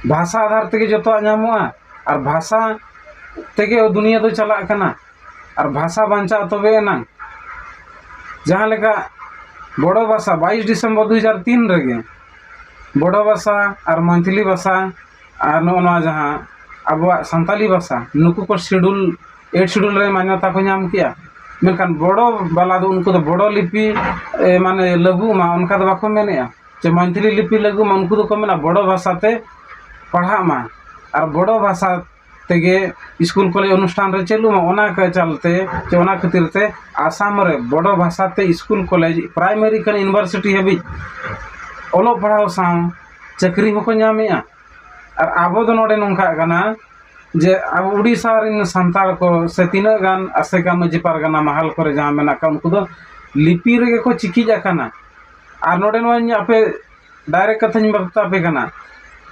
ᱵᱷᱟᱥᱟ ᱟᱫᱷᱟᱨ ᱛᱮᱜᱮ ᱡᱚᱛᱚᱣᱟᱜ ᱧᱟᱢᱚᱜᱼᱟ᱾ ᱟᱨ ᱵᱷᱟᱥᱟ ᱛᱮᱜᱮ ᱫᱩᱱᱤᱭᱟᱹ ᱫᱚ ᱪᱟᱞᱟᱜ ᱠᱟᱱᱟ᱾ ᱟᱨ ᱵᱷᱟᱥᱟ ᱵᱟᱧᱪᱟᱜ ᱛᱚᱵᱮ ᱮᱱᱟᱝ᱾ ᱡᱟᱦᱟᱸ ᱞᱮᱠᱟ ᱵᱚᱲᱚ ᱵᱷᱟᱥᱟ ᱵᱟᱭᱤᱥ ᱰᱤᱥᱮᱢᱵᱚᱨ ᱫᱩ ᱦᱟᱡᱟᱨ ᱛᱤᱱ ᱨᱮᱜᱮ ᱵᱚᱲᱚ ᱵᱷᱟᱥᱟ ᱟᱨ ᱢᱟᱱᱛᱷᱞᱤ ᱵᱷᱟᱥᱟ ᱟᱨ ᱱᱚᱜᱼᱚ ᱱᱚᱣᱟ ᱡᱟᱦᱟᱸ ᱟᱵᱚᱣᱟᱜ ᱥᱟᱱᱛᱟᱞᱤ ᱵᱷᱟᱥᱟ, ᱱᱩᱠᱩ ᱠᱚ ᱥᱤᱰᱩᱞ, ᱮᱭᱤᱴ ᱥᱤᱰᱩᱞ ᱨᱮ ᱢᱟᱱᱭᱚᱛᱟ ᱠᱚ ᱧᱟᱢ ᱠᱮᱜᱼᱟ᱾ ᱢᱮᱱᱠᱷᱟᱱ ᱵᱚᱲᱚ ᱵᱟᱞᱟ ᱫᱚ ᱩᱱᱠᱩ ᱫᱚ ᱵᱚᱲᱚ ᱞᱤᱯᱤ, ᱮ, ᱢᱟᱱᱮ ᱞᱟᱹᱜᱩᱜ ᱢᱟ ᱚᱱᱠᱟ ᱫᱚ ᱵᱟᱠᱚ ᱢᱮᱱᱮᱜᱼᱟ᱾ ᱪᱮ ᱢᱟᱱᱛᱷᱞᱤ ᱞᱤᱯᱤ ᱞᱟᱹᱜᱩᱜ ᱢᱟ, ᱩᱱᱠᱩ ᱫᱚᱠᱚ ᱢᱮᱱᱟ ᱵᱚᱲᱚ ᱵᱷᱟᱥᱟ ᱛᱮ ᱯᱟᱲᱦᱟᱜ ᱢᱟ᱾ ᱟᱨ ᱵᱚᱲᱚ ᱵᱷᱟᱥᱟ ᱛᱮᱜᱮ ᱥᱠᱩᱞ ᱠᱚᱞᱮᱡᱽ ᱚᱱᱩᱥᱴᱷᱟᱱ ᱨᱮ ᱪᱟᱹᱞᱩᱜ ᱢᱟ, ᱚᱱᱟ ᱠᱚ ᱪᱟᱞᱛᱮ ᱪᱮ ᱚᱱᱟ ᱠᱷᱟᱹᱛᱤᱨ ᱛᱮ ᱟᱥᱟᱢ ᱨᱮ ᱵᱚᱲᱚ ᱵᱷᱟᱥᱟ ᱛᱮ ᱥᱠᱩᱞ ᱠᱚᱞᱮᱡᱽ ᱯᱨᱟᱭᱢᱟᱨᱤ ᱠᱷᱚᱱ ᱤᱭᱩᱱᱤᱵᱷᱟᱨᱥᱤᱴᱤ ᱦᱟᱹᱵᱤᱡ ᱚᱞᱚᱜ ᱯᱟᱲᱦᱟᱣ ᱥᱟᱶ ᱪᱟᱹᱠᱨᱤ ᱦᱚᱸᱠᱚ ᱧᱟᱢᱮᱜᱼᱟ᱾ ᱟᱨ ᱟᱵᱚ ᱫᱚ ᱱᱚᱰᱮ ᱱᱚᱝᱠᱟᱜ ᱠᱟᱱᱟ ᱡᱮ ᱟᱵᱚ ᱩᱰᱤᱥᱟ ᱨᱮᱱ ᱥᱟᱱᱛᱟᱲ ᱠᱚ ᱥᱮ ᱛᱤᱱᱟᱹᱜ ᱜᱟᱱ ᱟᱥᱮᱠᱟ ᱢᱟᱹᱡᱷᱤ ᱯᱟᱨᱜᱟᱱᱟ ᱢᱟᱦᱟᱞ ᱠᱚᱨᱮ ᱡᱟᱦᱟᱸ ᱢᱮᱱᱟᱜ ᱠᱚᱣᱟ, ᱩᱱᱠᱩ ᱫᱚ ᱞᱤᱯᱤ ᱨᱮᱜᱮ ᱠᱚ ᱪᱤᱠᱤᱡ ᱟᱠᱟᱱᱟ᱾ ᱟᱨ ᱱᱚᱰᱮ ᱱᱚᱣᱟᱧ ᱟᱯᱮ ᱰᱟᱭᱨᱮᱠᱴ ᱠᱟᱛᱷᱟᱧ ᱵᱟᱨᱛᱟ ᱟᱯᱮ ᱠᱟᱱᱟ᱾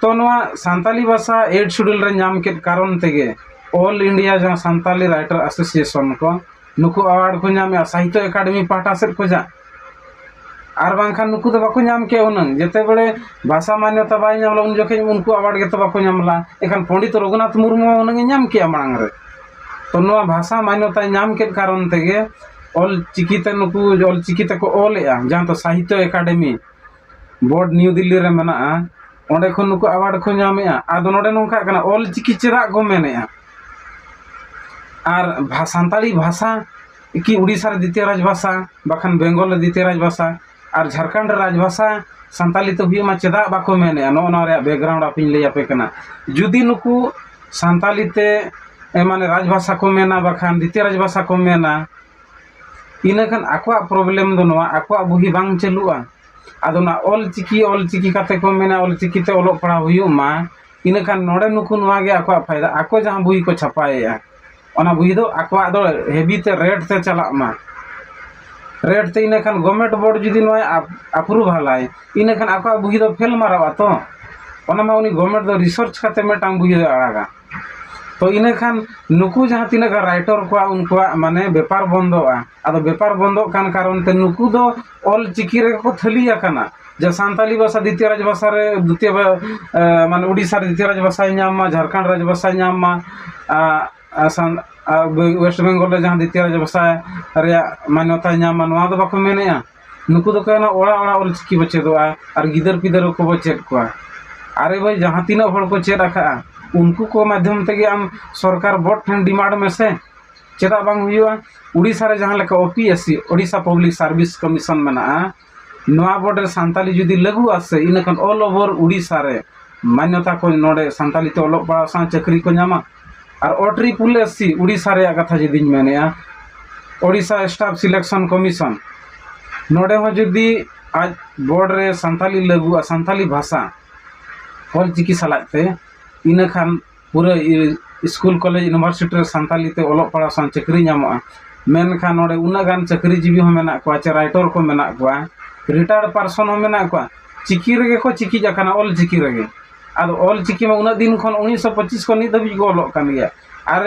ᱛᱚ ᱱᱚᱣᱟ ᱥᱟᱱᱛᱟᱞᱤ ᱵᱷᱟᱥᱟ ᱮᱭᱤᱴ ᱥᱤᱰᱩᱞ ᱨᱮ ᱧᱟᱢ ᱠᱮᱫ ᱠᱟᱨᱚᱱ ᱛᱮᱜᱮ ᱚᱞ ᱤᱱᱰᱤᱭᱟ ᱡᱟᱦᱟᱸ ᱥᱟᱱᱛᱟᱞᱤ ᱨᱟᱭᱴᱟᱨ ᱮᱥᱳᱥᱤᱭᱮᱥᱚᱱ ᱠᱚ, ᱱᱩᱠᱩ ᱟᱣᱟᱨᱰ ᱠᱚ ᱧᱟᱢᱮᱜᱼᱟ ᱥᱟᱦᱤᱛᱛᱚ ᱮᱠᱟᱰᱮᱢᱤ ᱯᱟᱦᱴᱟ ᱥᱮᱫ ᱠᱷᱚᱱᱟᱜ᱾ ᱟᱨ ᱵᱟᱝᱠᱷᱟᱱ ᱱᱩᱠᱩ ᱫᱚ ᱵᱟᱠᱚ ᱧᱟᱢ ᱠᱮᱭᱟ ᱩᱱᱟᱹᱝ᱾ ᱡᱮᱛᱮ ᱵᱮᱲᱮ ᱵᱷᱟᱥᱟ ᱢᱟᱱᱭᱚᱛᱟ ᱵᱟᱭ ᱧᱟᱢ ᱞᱮᱫᱟ, ᱩᱱ ᱡᱚᱠᱷᱮᱡ ᱩᱱᱠᱩ ᱟᱣᱟᱨᱰ ᱜᱮᱛᱚ ᱵᱟᱠᱚ ᱧᱟᱢ ᱞᱮᱫᱟ᱾ ᱮᱱᱠᱷᱟᱱ ᱯᱚᱱᱰᱤᱛ ᱨᱚᱜᱷᱩᱱᱟᱛᱷ ᱢᱩᱨᱢᱩ ᱦᱚᱸ ᱩᱱᱟᱹᱝ ᱮ ᱧᱟᱢ ᱠᱮᱭᱟ ᱢᱟᱲᱟᱝ ᱨᱮ᱾ ᱛᱚ ᱱᱚᱣᱟ ᱵᱷᱟᱥᱟ ᱢᱟᱱᱭᱚᱛᱟᱭ ᱧᱟᱢ ᱠᱮᱫ ᱠᱟᱨᱚᱱ ᱛᱮᱜᱮ ᱚᱞ ᱪᱤᱠᱤ ᱛᱮ ᱱᱩᱠᱩ ᱚᱞ ᱪᱤᱠᱤ ᱛᱮᱠᱚ ᱚᱞᱮᱜᱼᱟ, ᱡᱟᱦᱟᱸ ᱫᱚ ᱥᱟᱦᱤᱛᱛᱚ ᱮᱠᱟᱰᱮᱢᱤ ᱵᱳᱨᱰ ᱱᱤᱭᱩ ᱫᱤᱞᱞᱤ ᱨᱮ ᱢᱮᱱᱟᱜᱼᱟ᱾ ᱚᱸᱰᱮ ᱠᱷᱚᱱ ᱱᱩᱠᱩ ᱟᱣᱟᱨᱰ ᱠᱚ ᱧᱟᱢᱮᱜᱼᱟ᱾ ᱟᱫᱚ ᱱᱚᱰᱮ ᱱᱚᱝᱠᱟᱜ ᱠᱟᱱᱟ, ᱚᱞ ᱪᱤᱠᱤ ᱪᱮᱫᱟᱜ ᱠᱚ ᱢᱮᱱᱮᱜᱼᱟ? ᱟᱨ ᱵᱷᱟ-, ᱥᱟᱱᱛᱟᱲᱤ ᱵᱷᱟᱥᱟ ᱠᱤ ᱩᱲᱤᱥᱥᱟ ᱨᱮ ᱫᱤᱛᱤᱭᱚ ᱨᱟᱡᱽ ᱵᱷᱟᱥᱟ, ᱵᱟᱠᱷᱟᱱ ᱵᱮᱝᱜᱚᱞ ᱨᱮ ᱫᱤᱛᱤᱭᱚ ᱨᱟᱡᱽ ᱵᱷᱟᱥᱟ, ᱟᱨ ᱡᱷᱟᱲᱠᱷᱚᱸᱰ ᱨᱮ ᱨᱟᱡᱽ ᱵᱷᱟᱥᱟ ᱥᱟᱱᱛᱟᱲᱤ ᱛᱮ ᱦᱩᱭᱩᱜ ᱢᱟ, ᱪᱮᱫᱟᱜ ᱵᱟᱠᱚ ᱢᱮᱱᱮᱜᱼᱟ? ᱱᱚᱜᱼᱚ ᱱᱚᱣᱟ ᱨᱮᱭᱟᱜ ᱵᱮᱠᱜᱨᱟᱣᱩᱱᱰ ᱟᱯᱮᱧ ᱞᱟᱹᱭ ᱟᱯᱮ ᱠᱟᱱᱟ᱾ ᱡᱩᱫᱤ ᱱᱩᱠᱩ ᱥᱟᱱᱛᱟᱲᱤ ᱛᱮ, ᱮ, ᱢᱟᱱᱮ ᱨᱟᱡᱽ ᱵᱷᱟᱥᱟ ᱠᱚ ᱢᱮᱱᱟ, ᱵᱟᱠᱷᱟᱱ ᱫᱤᱛᱤᱭᱚ ᱨᱟᱡᱽ ᱵᱷᱟᱥᱟ ᱠᱚ ᱢᱮᱱᱟ, ᱤᱱᱟᱹᱠᱷᱟᱱ ᱟᱠᱚᱣᱟᱜ ᱯᱨᱚᱵᱞᱮᱢ ᱫᱚ ᱱᱚᱣᱟ, ᱟᱠᱚᱣᱟᱜ ᱵᱩᱦᱤ ᱵᱟᱝ ᱪᱟᱹᱞᱩᱜᱼᱟ᱾ ᱟᱫᱚ ᱚᱱᱟ ᱚᱞ ᱪᱤᱠᱤ, ᱚᱞ ᱪᱤᱠᱤ ᱠᱟᱛᱮ ᱠᱚ ᱢᱮᱱᱟ, ᱚᱞ ᱪᱤᱠᱤ ᱛᱮ ᱚᱞᱚᱜ ᱯᱟᱲᱦᱟᱣ ᱦᱩᱭᱩᱜ ᱢᱟ, ᱤᱱᱟᱹᱠᱷᱟᱱ ᱱᱚᱰᱮ ᱱᱩᱠᱩ ᱱᱚᱣᱟ ᱜᱮ ᱟᱠᱚᱣᱟᱜ ᱯᱷᱟᱭᱫᱟ, ᱟᱠᱚ ᱡᱟᱦᱟᱸ ᱵᱩᱦᱤ ᱠᱚ ᱪᱷᱟᱯᱟᱭᱮᱜᱼᱟ, ᱚᱱᱟ ᱵᱩᱦᱤ ᱫᱚ ᱟᱠᱚᱣᱟᱜ ᱫᱚ ᱦᱮᱵᱤ ᱛᱮ ᱨᱮᱴ ᱛᱮ ᱪᱟᱞᱟᱜ ᱢᱟ, ᱨᱮᱴ ᱛᱮ, ᱤᱱᱟᱹᱠᱷᱟᱱ ᱜᱚᱵᱷᱢᱮᱱᱴ ᱵᱳᱨᱰ ᱡᱩᱫᱤ ᱱᱚᱣᱟ ᱟᱯᱨᱩᱵᱷᱟᱞᱟᱭ, ᱤᱱᱟᱹᱠᱷᱟᱱ ᱟᱠᱚᱣᱟᱜ ᱵᱩᱦᱤ ᱫᱚ ᱯᱷᱮᱞ ᱢᱟᱨᱟᱣᱟ ᱛᱚ᱾ ᱚᱱᱟ ᱢᱟ ᱩᱱᱤ ᱜᱚᱵᱷᱢᱮᱱᱴ ᱫᱚ ᱨᱤᱥᱟᱨᱪ ᱠᱟᱛᱮ ᱢᱤᱫᱴᱟᱝ ᱵᱩᱦᱤ ᱫᱚᱭ ᱟᱲᱟᱜᱟ᱾ ᱛᱚ ᱤᱱᱟᱹᱠᱷᱟᱱ ᱱᱩᱠᱩ ᱡᱟᱦᱟᱸ ᱛᱤᱱᱟᱹᱜ ᱜᱟᱱ ᱨᱟᱭᱴᱚᱨ ᱠᱚᱣᱟᱜ, ᱩᱱᱠᱩᱣᱟᱜ ᱢᱟᱱᱮ ᱵᱮᱯᱟᱨ ᱵᱚᱱᱫᱚᱜᱼᱟ᱾ ᱟᱫᱚ ᱵᱮᱯᱟᱨ ᱵᱚᱱᱫᱚᱜ ᱠᱟᱱ ᱠᱟᱨᱚᱱ ᱛᱮ ᱱᱩᱠᱩ ᱫᱚ ᱚᱞ ᱪᱤᱠᱤ ᱨᱮᱜᱮ ᱠᱚ ᱛᱷᱟᱹᱞᱤ ᱟᱠᱟᱱᱟ, ᱡᱮ ᱥᱟᱱᱛᱟᱞᱤ ᱵᱷᱟᱥᱟ ᱫᱤᱛᱤᱭᱚ ᱨᱟᱡᱽ ᱵᱷᱟᱥᱟ ᱨᱮ, ᱫᱤᱛᱤᱭᱚ ᱵᱷᱟ-, ᱮ, ᱢᱟᱱᱮ ᱩᱰᱤᱥᱥᱟ ᱨᱮ ᱫᱤᱛᱤᱭᱚ ᱨᱟᱡᱽ ᱵᱷᱟᱥᱟᱭ ᱧᱟᱢ ᱢᱟ, ᱡᱷᱟᱲᱠᱷᱚᱸᱰ ᱨᱟᱡᱽ ᱵᱷᱟᱥᱟᱭ ᱧᱟᱢ ᱢᱟ, ᱟ, ᱟ, ᱥᱟᱱ-, ᱟ, ᱵᱮ-, ᱣᱮᱥᱴ ᱵᱮᱝᱜᱚᱞ ᱨᱮ ᱡᱟᱦᱟᱸ ᱫᱤᱛᱤᱭᱚ ᱨᱟᱡᱽ ᱵᱷᱟᱥᱟ ᱨᱮᱭᱟᱜ ᱢᱟᱱᱭᱚᱛᱟᱭ ᱧᱟᱢ ᱢᱟ, ᱱᱚᱣᱟ ᱫᱚ ᱵᱟᱠᱚ ᱢᱮᱱᱮᱜᱼᱟ᱾ ᱱᱩᱠᱩ ᱫᱚᱠᱚ ᱢᱮᱱᱟ ᱚᱲᱟᱜ ᱚᱲᱟᱜ ᱚᱞ ᱪᱤᱠᱤ ᱵᱚ ᱪᱮᱫᱚᱜᱼᱟ ᱟᱨ ᱜᱤᱫᱟᱹᱨ ᱯᱤᱫᱟᱹᱨ ᱠᱚᱵᱚ ᱪᱮᱫ ᱠᱚᱣᱟ᱾ ᱟᱨᱮ ᱵᱷᱟᱹᱭ, ᱡᱟᱦᱟᱸ ᱛᱤᱱᱟᱹᱜ ᱦᱚᱲ ᱠᱚ ᱪᱮᱫ ᱟᱠᱟᱫᱼᱟ, ᱩᱱᱠᱩ ᱠᱚ ᱢᱟᱫᱽᱫᱷᱚᱢ ᱛᱮᱜᱮ ᱟᱢ ᱥᱚᱨᱠᱟᱨ ᱵᱳᱨᱰ ᱴᱷᱮᱱ ᱰᱤᱢᱟᱱᱰ ᱢᱮᱥᱮ, ᱪᱮᱫᱟᱜ ᱵᱟᱝ ᱦᱩᱭᱩᱜᱼᱟ? ᱩᱲᱤᱥᱥᱟ ᱨᱮ ᱡᱟᱦᱟᱸ ᱞᱮᱠᱟ O P S C, Odisha public service commission ᱢᱮᱱᱟᱜᱼᱟ, ᱱᱚᱣᱟ ᱵᱳᱨᱰ ᱨᱮ ᱥᱟᱱᱛᱟᱞᱤ ᱡᱩᱫᱤ ᱞᱟᱹᱜᱩᱜᱼᱟ ᱥᱮ, ᱤᱱᱟᱹᱠᱷᱟᱱ ᱚᱞ ᱳᱵᱷᱟᱨ ᱩᱲᱤᱥᱥᱟ ᱨᱮ ᱢᱟᱱᱭᱚᱛᱟ ᱠᱚ, ᱱᱚᱰᱮ ᱥᱟᱱᱛᱟᱞᱤ ᱛᱮ ᱚᱞᱚᱜ ᱯᱟᱲᱦᱟᱣ ᱥᱟᱶ ᱪᱟᱹᱠᱨᱤ ᱠᱚ ᱧᱟᱢᱟ᱾ ᱟᱨ ᱳ ᱴᱨᱤᱯᱩᱞ ᱮᱥ ᱥᱤ, ᱩᱲᱤᱥᱥᱟ ᱨᱮᱭᱟᱜ ᱠᱟᱛᱷᱟ ᱡᱩᱫᱤᱧ ᱢᱮᱱᱮᱜᱼᱟ, ᱳᱰᱤᱥᱟ ᱥᱴᱟᱯᱷ ᱥᱤᱞᱮᱠᱥᱚᱱ ᱠᱚᱢᱤᱥᱚᱱ, ᱱᱚᱰᱮ ᱦᱚᱸ ᱡᱩᱫᱤ ᱟᱡ ᱵᱳᱨᱰ ᱨᱮ ᱥᱟᱱᱛᱟᱞᱤ ᱞᱟᱹᱜᱩᱜᱼᱟ, ᱥᱟᱱᱛᱟᱞᱤ ᱵᱷᱟᱥᱟ ᱚᱞ ᱪᱤᱠᱤ ᱥᱟᱞᱟᱜ ᱛᱮ, ᱤᱱᱟᱹᱠᱷᱟᱱ ᱯᱩᱨᱟᱹ ᱤ-, ᱥᱠᱩᱞ, ᱠᱚᱞᱮᱡᱽ, ᱤᱭᱩᱱᱤᱵᱷᱟᱨᱥᱤᱴᱤ ᱨᱮ ᱥᱟᱱᱛᱟᱞᱤ ᱛᱮ ᱚᱞᱚᱜ ᱯᱟᱲᱦᱟᱣ ᱥᱟᱶ ᱪᱟᱹᱠᱨᱤ ᱧᱟᱢᱚᱜᱼᱟ᱾ ᱢᱮᱱᱠᱷᱟᱱ ᱱᱚᱰᱮ ᱩᱱᱟᱹᱜ ᱜᱟᱱ ᱪᱟᱹᱠᱨᱤᱡᱤᱵᱤ ᱦᱚᱸ ᱢᱮᱱᱟᱜ ᱠᱚᱣᱟ, ᱪᱮ ᱨᱟᱭᱴᱚᱨ ᱠᱚ ᱢᱮᱱᱟᱜ ᱠᱚᱣᱟ, ᱨᱤᱴᱟᱭᱟᱨᱰ ᱯᱟᱨᱥᱚᱱ ᱦᱚᱸ ᱢᱮᱱᱟᱜ ᱠᱚᱣᱟ, ᱪᱤᱠᱤ ᱨᱮᱜᱮ ᱠᱚ ᱪᱤᱠᱤᱡ ᱟᱠᱟᱱᱟ, ᱚᱞ ᱪᱤᱠᱤ ᱨᱮᱜᱮ᱾ ᱟᱫᱚ ᱚᱞ ᱪᱤᱠᱤ ᱢᱟ ᱩᱱᱟᱹᱜ ᱫᱤᱱ ᱠᱷᱚᱱ, ᱩᱱᱤᱥᱥᱚ ᱯᱚᱸᱪᱤᱥ ᱠᱷᱚᱱ ᱱᱤᱛ ᱫᱷᱟᱹᱵᱤᱡ ᱠᱚ ᱚᱞᱚᱜ ᱠᱟᱱ ᱜᱮᱭᱟ᱾ ᱟᱨ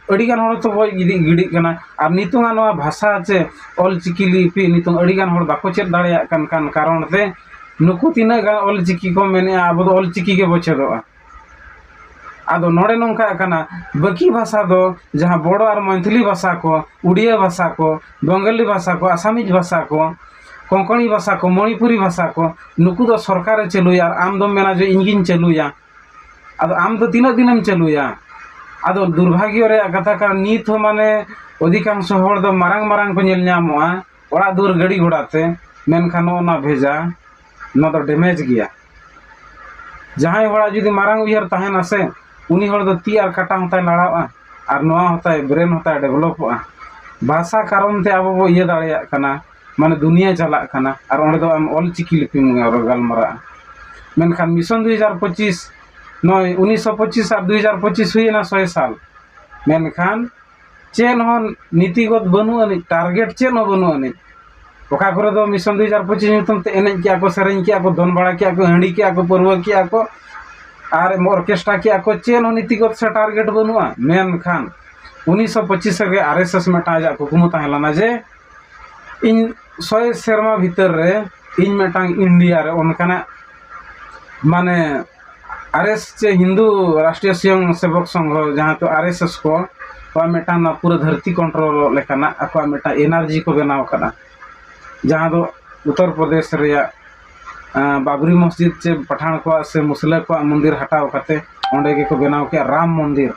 ᱟᱹᱰᱤᱜᱟᱱ ᱦᱚᱲ ᱛᱚ ᱵᱚᱭ ᱜᱤᱰᱤ, ᱜᱤᱰᱤᱜ ᱠᱟᱱᱟ᱾ ᱟᱨ ᱱᱤᱛᱚᱝᱟᱜ ᱱᱚᱣᱟ ᱵᱷᱟᱥᱟ ᱪᱮ ᱚᱞ ᱪᱤᱠᱤ ᱞᱤᱯᱤ ᱱᱤᱛᱚᱝ ᱟᱹᱰᱤᱜᱟᱱ ᱦᱚᱲ ᱵᱟᱠᱚ ᱪᱮᱫ ᱫᱟᱲᱮᱭᱟᱜ ᱠᱟᱱ, ᱠᱟᱱ ᱠᱟᱨᱚᱱ ᱛᱮ ᱱᱩᱠᱩ ᱛᱤᱱᱟᱹᱜ ᱜᱟᱱ ᱚᱞ ᱪᱤᱠᱤ ᱠᱚ ᱢᱮᱱᱮᱜᱼᱟ, ᱟᱵᱚ ᱫᱚ ᱚᱞ ᱪᱤᱠᱤ ᱜᱮᱵᱚ ᱪᱮᱫᱚᱜᱼᱟ᱾ ᱟᱫᱚ ᱱᱚᱰᱮ ᱱᱚᱝᱠᱟ ᱠᱟᱱᱟ, ᱵᱟᱹᱠᱤ ᱵᱷᱟᱥᱟ ᱫᱚ ᱡᱟᱦᱟᱸ ᱵᱚᱲᱚ ᱟᱨ ᱢᱚᱭᱛᱷᱤᱞᱤ ᱵᱷᱟᱥᱟ ᱠᱚ, ᱩᱲᱤᱭᱟ ᱵᱷᱟᱥᱟ ᱠᱚ, ᱵᱟᱝᱜᱟᱞᱤ ᱵᱷᱟᱥᱟ ᱠᱚ, ᱟᱥᱟᱢᱤᱡ ᱵᱷᱟᱥᱟ ᱠᱚ, ᱠᱚᱝᱠᱚᱬᱤ ᱵᱷᱟᱥᱟ ᱠᱚ, ᱢᱚᱬᱤᱯᱩᱨᱤ ᱵᱷᱟᱥᱟ ᱠᱚ, ᱱᱩᱠᱩ ᱫᱚ ᱥᱚᱨᱠᱟᱨᱮ ᱪᱟᱹᱞᱩᱭᱟ ᱟᱨ ᱟᱢ ᱫᱚᱢ ᱢᱮᱱᱟ ᱡᱮ ᱤᱧ ᱜᱤᱧ ᱪᱟᱹᱞᱩᱭᱟ᱾ ᱟᱫᱚ ᱟᱢ ᱫᱚ ᱛᱤᱱᱟᱹᱜ ᱫᱤᱱᱮᱢ ᱪᱟᱹᱞᱩᱭᱟ? ᱟᱫᱚ ᱫᱩᱨᱵᱷᱟᱜᱽᱭᱚ ᱨᱮᱭᱟᱜ ᱠᱟᱛᱷᱟ ᱠᱟᱱᱟ, ᱱᱤᱛ ᱦᱚᱸ ᱢᱟᱱᱮ ᱚᱫᱷᱤᱠᱟᱝᱥᱚ ᱦᱚᱲ ᱫᱚ ᱢᱟᱨᱟᱝ ᱢᱟᱨᱟᱝ ᱠᱚ ᱧᱮᱞ ᱧᱟᱢᱚᱜᱼᱟ, ᱚᱲᱟᱜ ᱫᱩᱣᱟᱹᱨ ᱜᱟᱹᱰᱤ ᱜᱷᱚᱲᱟ ᱛᱮ, ᱢᱮᱱᱠᱷᱟᱱ ᱱᱚᱜᱼᱚ ᱱᱚᱣᱟ ᱵᱷᱮᱡᱟ, ᱱᱚᱣᱟ ᱫᱚ damage ᱜᱮᱭᱟ᱾ ᱡᱟᱦᱟᱸᱭ ᱦᱚᱲᱟᱜ ᱡᱩᱫᱤ ᱢᱟᱨᱟᱝ ᱩᱭᱦᱟᱹᱨ ᱛᱟᱦᱮᱱᱟ ᱥᱮ, ᱩᱱᱤ ᱦᱚᱲ ᱫᱚ ᱛᱤ ᱟᱨ ᱠᱟᱴᱟ ᱦᱚᱸᱛᱟᱭ ᱞᱟᱲᱟᱣᱼᱟ, ᱟᱨ ᱱᱚᱣᱟ ᱦᱚᱸᱛᱟᱭ brain ᱦᱚᱸᱛᱟᱭ developᱚᱜᱼᱟ᱾ ᱵᱷᱟᱥᱟ ᱠᱟᱨᱚᱱ ᱛᱮ ᱟᱵᱚ ᱵᱚ ᱤᱭᱟᱹ ᱫᱟᱲᱮᱭᱟᱜ ᱠᱟᱱᱟ, ᱢᱟᱱᱮ ᱫᱩᱱᱤᱭᱟᱹ ᱪᱟᱞᱟᱜ ᱠᱟᱱᱟ, ᱟᱨ ᱚᱸᱰᱮ ᱫᱚ ᱟᱢ ᱚᱞ ᱪᱤᱠᱤ ᱞᱤᱯᱤᱢ ᱜᱟᱞᱢᱟᱨᱟᱜᱼᱟ᱾ ᱢᱮᱱᱠᱷᱟᱱ mission ᱫᱩᱭ ᱦᱟᱡᱟᱨ ᱯᱚᱸᱪᱤᱥ, ᱱᱚᱜᱼᱚᱭ ᱩᱱᱤᱥᱥᱚ ᱯᱚᱸᱪᱤᱥ ᱟᱨ ᱫᱩᱭ ᱦᱟᱡᱟᱨ ᱯᱚᱸᱪᱤᱥ ᱦᱩᱭᱮᱱᱟ ᱥᱚᱭ ᱥᱟᱞ, ᱢᱮᱱᱠᱷᱟᱱ ᱪᱮᱫ ᱦᱚᱸ ᱱᱤᱛᱤᱜᱚᱛ ᱵᱟᱹᱱᱩᱜ ᱟᱹᱱᱤᱡ, target ᱪᱮᱫ ᱦᱚᱸ ᱵᱟᱹᱱᱩᱜ ᱟᱹᱱᱤᱡ᱾ ᱚᱠᱟ ᱠᱚᱨᱮ ᱫᱚ mission ᱫᱩᱭ ᱦᱟᱡᱟᱨ ᱯᱚᱸᱪᱤᱥ ᱧᱩᱛᱩᱢ ᱛᱮ ᱮᱱᱮᱡ ᱠᱮᱜᱼᱟ ᱠᱚ, ᱥᱮᱨᱮᱧ ᱠᱮᱜᱼᱟ ᱠᱚ, ᱫᱚᱱ ᱵᱟᱲᱟ ᱠᱮᱜᱼᱟ ᱠᱚ, ᱦᱟᱺᱰᱤ ᱠᱮᱜᱼᱟ ᱠᱚ, ᱯᱟᱹᱨᱣᱟᱹ ᱠᱮᱜᱼᱟ ᱠᱚ, ᱟᱨ orchestra ᱠᱮᱜᱼᱟ ᱠᱚ, ᱪᱮᱫ ᱦᱚᱸ ᱱᱤᱛᱤᱜᱚᱛ ᱥᱮ target ᱵᱟᱹᱱᱩᱜᱼᱟ᱾ ᱢᱮᱱᱠᱷᱟᱱ ᱩᱱᱤᱥᱥᱚ ᱯᱚᱸᱪᱤᱥ ᱨᱮᱜᱮ RSS ᱢᱤᱫᱴᱟᱝ ᱟᱡᱟᱜ ᱠᱩᱠᱢᱩ ᱛᱟᱦᱮᱸ ᱞᱮᱱᱟ ᱡᱮ ᱤᱧ ᱥᱚᱭ ᱥᱮᱨᱢᱟ ᱵᱷᱤᱛᱟᱹᱨ ᱨᱮ ᱤᱧ ᱢᱤᱫᱴᱟᱝ ᱤᱱᱰᱤᱭᱟ ᱨᱮ ᱚᱱᱠᱟᱱᱟᱜ, ᱢᱟᱱᱮ, RSS ᱪᱮ ᱦᱤᱱᱫᱩ ᱨᱟᱥᱴᱨᱤᱭᱚ ᱥᱚᱭᱚᱝ ᱥᱮᱵᱚᱠ ᱥᱚᱝᱜᱷᱚ, ᱡᱟᱦᱟᱸ ᱫᱚ RSS ᱠᱚ, ᱠᱚᱣᱟᱜ ᱢᱤᱫᱴᱟᱝ ᱱᱚᱣᱟ ᱯᱩᱨᱟᱹ ᱫᱷᱟᱹᱨᱛᱤ control ᱞᱮᱠᱟᱱᱟᱜ ᱟᱠᱚᱣᱟᱜ ᱢᱤᱫᱴᱟᱝ energy ᱠᱚ ᱵᱮᱱᱟᱣ ᱠᱟᱫᱟ, ᱡᱟᱦᱟᱸ ᱫᱚ ᱩᱛᱛᱚᱨ ᱯᱨᱚᱫᱮᱥ ᱨᱮᱭᱟᱜ, ᱟᱸ, ᱵᱟᱵᱨᱤ ᱢᱚᱥᱡᱤᱫ ᱪᱮ ᱯᱟᱴᱷᱟᱱ ᱠᱚᱣᱟᱜ ᱥᱮ ᱢᱩᱥᱞᱟᱹ ᱠᱚᱣᱟᱜ ᱢᱚᱱᱫᱤᱨ ᱦᱟᱴᱟᱣ ᱠᱟᱛᱮ ᱚᱸᱰᱮ ᱜᱮᱠᱚ ᱵᱮᱱᱟᱣ ᱠᱮᱜᱼᱟ ᱨᱟᱢ ᱢᱚᱱᱫᱤᱨ᱾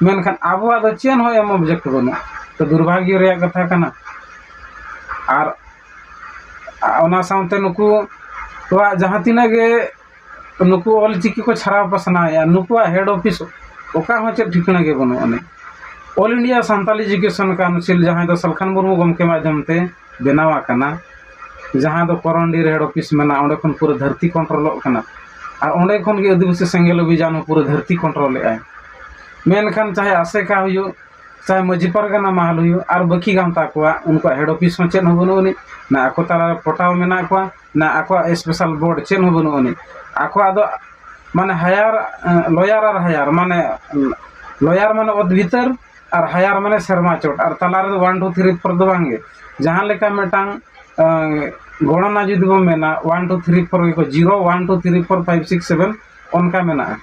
ᱢᱮᱱᱠᱷᱟᱱ ᱟᱵᱚᱣᱟᱜ ᱫᱚ ᱪᱮᱫ ᱦᱚᱸ ᱮᱢ object ᱵᱟᱹᱱᱩᱜᱼᱟ᱾ ᱛᱚ, ᱫᱩᱨᱵᱷᱟᱜᱽᱭᱚ ᱨᱮᱭᱟᱜ ᱠᱟᱛᱷᱟ ᱠᱟᱱᱟ᱾ ᱟᱨ ᱚᱱᱟ ᱥᱟᱶᱛᱮ ᱱᱩᱠᱩ ᱠᱚᱣᱟᱜ ᱡᱟᱦᱟᱸ ᱛᱤᱱᱟᱹᱜ ᱜᱮ ᱱᱩᱠᱩ ᱚᱞ ᱪᱤᱠᱤ ᱠᱚ ᱪᱷᱟᱨᱟᱣ ᱯᱟᱥᱱᱟᱣᱮᱫᱼᱟ, ᱱᱩᱠᱩᱣᱟᱜ head office ᱚᱠᱟ ᱦᱚᱸ ᱪᱮᱫ ᱴᱷᱤᱠᱟᱹᱱᱟ ᱜᱮ ᱵᱟᱹᱱᱩᱜ ᱟᱹᱱᱤᱡ᱾ All India Santali Education Council, ᱡᱟᱦᱟᱸᱭ ᱫᱚ ᱥᱟᱞᱠᱷᱟᱱ ᱢᱩᱨᱢᱩ ᱜᱚᱢᱠᱮ ᱢᱟᱫᱽᱫᱷᱚᱢ ᱛᱮ ᱵᱮᱱᱟᱣ ᱟᱠᱟᱱᱟ, ᱡᱟᱦᱟᱸ ᱫᱚ ᱠᱚᱨᱚᱱᱰᱤ ᱨᱮ head office ᱢᱮᱱᱟᱜᱼᱟ, ᱚᱸᱰᱮ ᱠᱷᱚᱱ ᱯᱩᱨᱟᱹ ᱫᱷᱟᱹᱨᱛᱤ controlᱚᱜ ᱠᱟᱱᱟ᱾ ᱟᱨ ᱚᱸᱰᱮ ᱠᱷᱚᱱ ᱜᱮ ᱟᱹᱫᱤᱵᱟᱹᱥᱤ ᱥᱮᱸᱜᱮᱞ ᱚᱵᱷᱤᱡᱟᱱ ᱦᱚᱸ ᱯᱩᱨᱟᱹ ᱫᱷᱟᱹᱨᱛᱤ controlᱮᱫᱼᱟᱭ᱾ ᱢᱮᱱᱠᱷᱟᱱ ᱪᱟᱦᱮ ᱟᱥᱮᱠᱟ ᱦᱩᱭᱩᱜ, ᱪᱟᱦᱮ ᱢᱟᱹᱡᱷᱤ ᱯᱟᱨᱜᱟᱱᱟ ᱢᱟᱦᱟᱞ ᱦᱩᱭᱩᱜ, ᱟᱨ ᱵᱟᱹᱠᱤ ᱜᱟᱶᱛᱟ ᱠᱚᱣᱟᱜ, ᱩᱱᱠᱩᱣᱟᱜ head office ᱦᱚᱸ ᱪᱮᱫ ᱦᱚᱸ ᱵᱟᱹᱱᱩᱜ ᱟᱹᱱᱤᱡ, ᱱᱟ ᱟᱠᱚ ᱛᱟᱞᱟ ᱨᱮ ᱯᱚᱴᱟᱣ ᱢᱮᱱᱟᱜ ᱠᱚᱣᱟ, ᱱᱟ ᱟᱠᱚᱣᱟᱜ special board ᱪᱮᱫ ᱦᱚᱸ ᱵᱟᱹᱱᱩᱜ ᱟᱹᱱᱤᱡ᱾ ᱟᱠᱚᱣᱟᱜ ᱫᱚ ᱢᱟᱱᱮ hire, ᱮᱸ, lawyer ᱟᱨ hire, ᱢᱟᱱᱮ lawyer ᱢᱟᱱᱮ ᱚᱛ ᱵᱷᱤᱛᱟᱹᱨ ᱟᱨ hire ᱢᱟᱱᱮ ᱥᱮᱨᱢᱟ ᱪᱚᱴ, ᱟᱨ ᱛᱟᱞᱟ ᱨᱮᱫᱚ one two three four ᱫᱚ ᱵᱟᱝ ᱜᱮ᱾ ᱡᱟᱦᱟᱸ ᱞᱮᱠᱟ ᱢᱤᱫᱴᱟᱝ, ᱮᱸ, ᱜᱚᱬᱚᱱᱟ ᱡᱩᱫᱤ ᱵᱚᱱ ᱢᱮᱱᱟ, one two three four ᱜᱮᱠᱚ, zero one two three four five six seven ᱚᱱᱠᱟ ᱢᱮᱱᱟᱜᱼᱟ,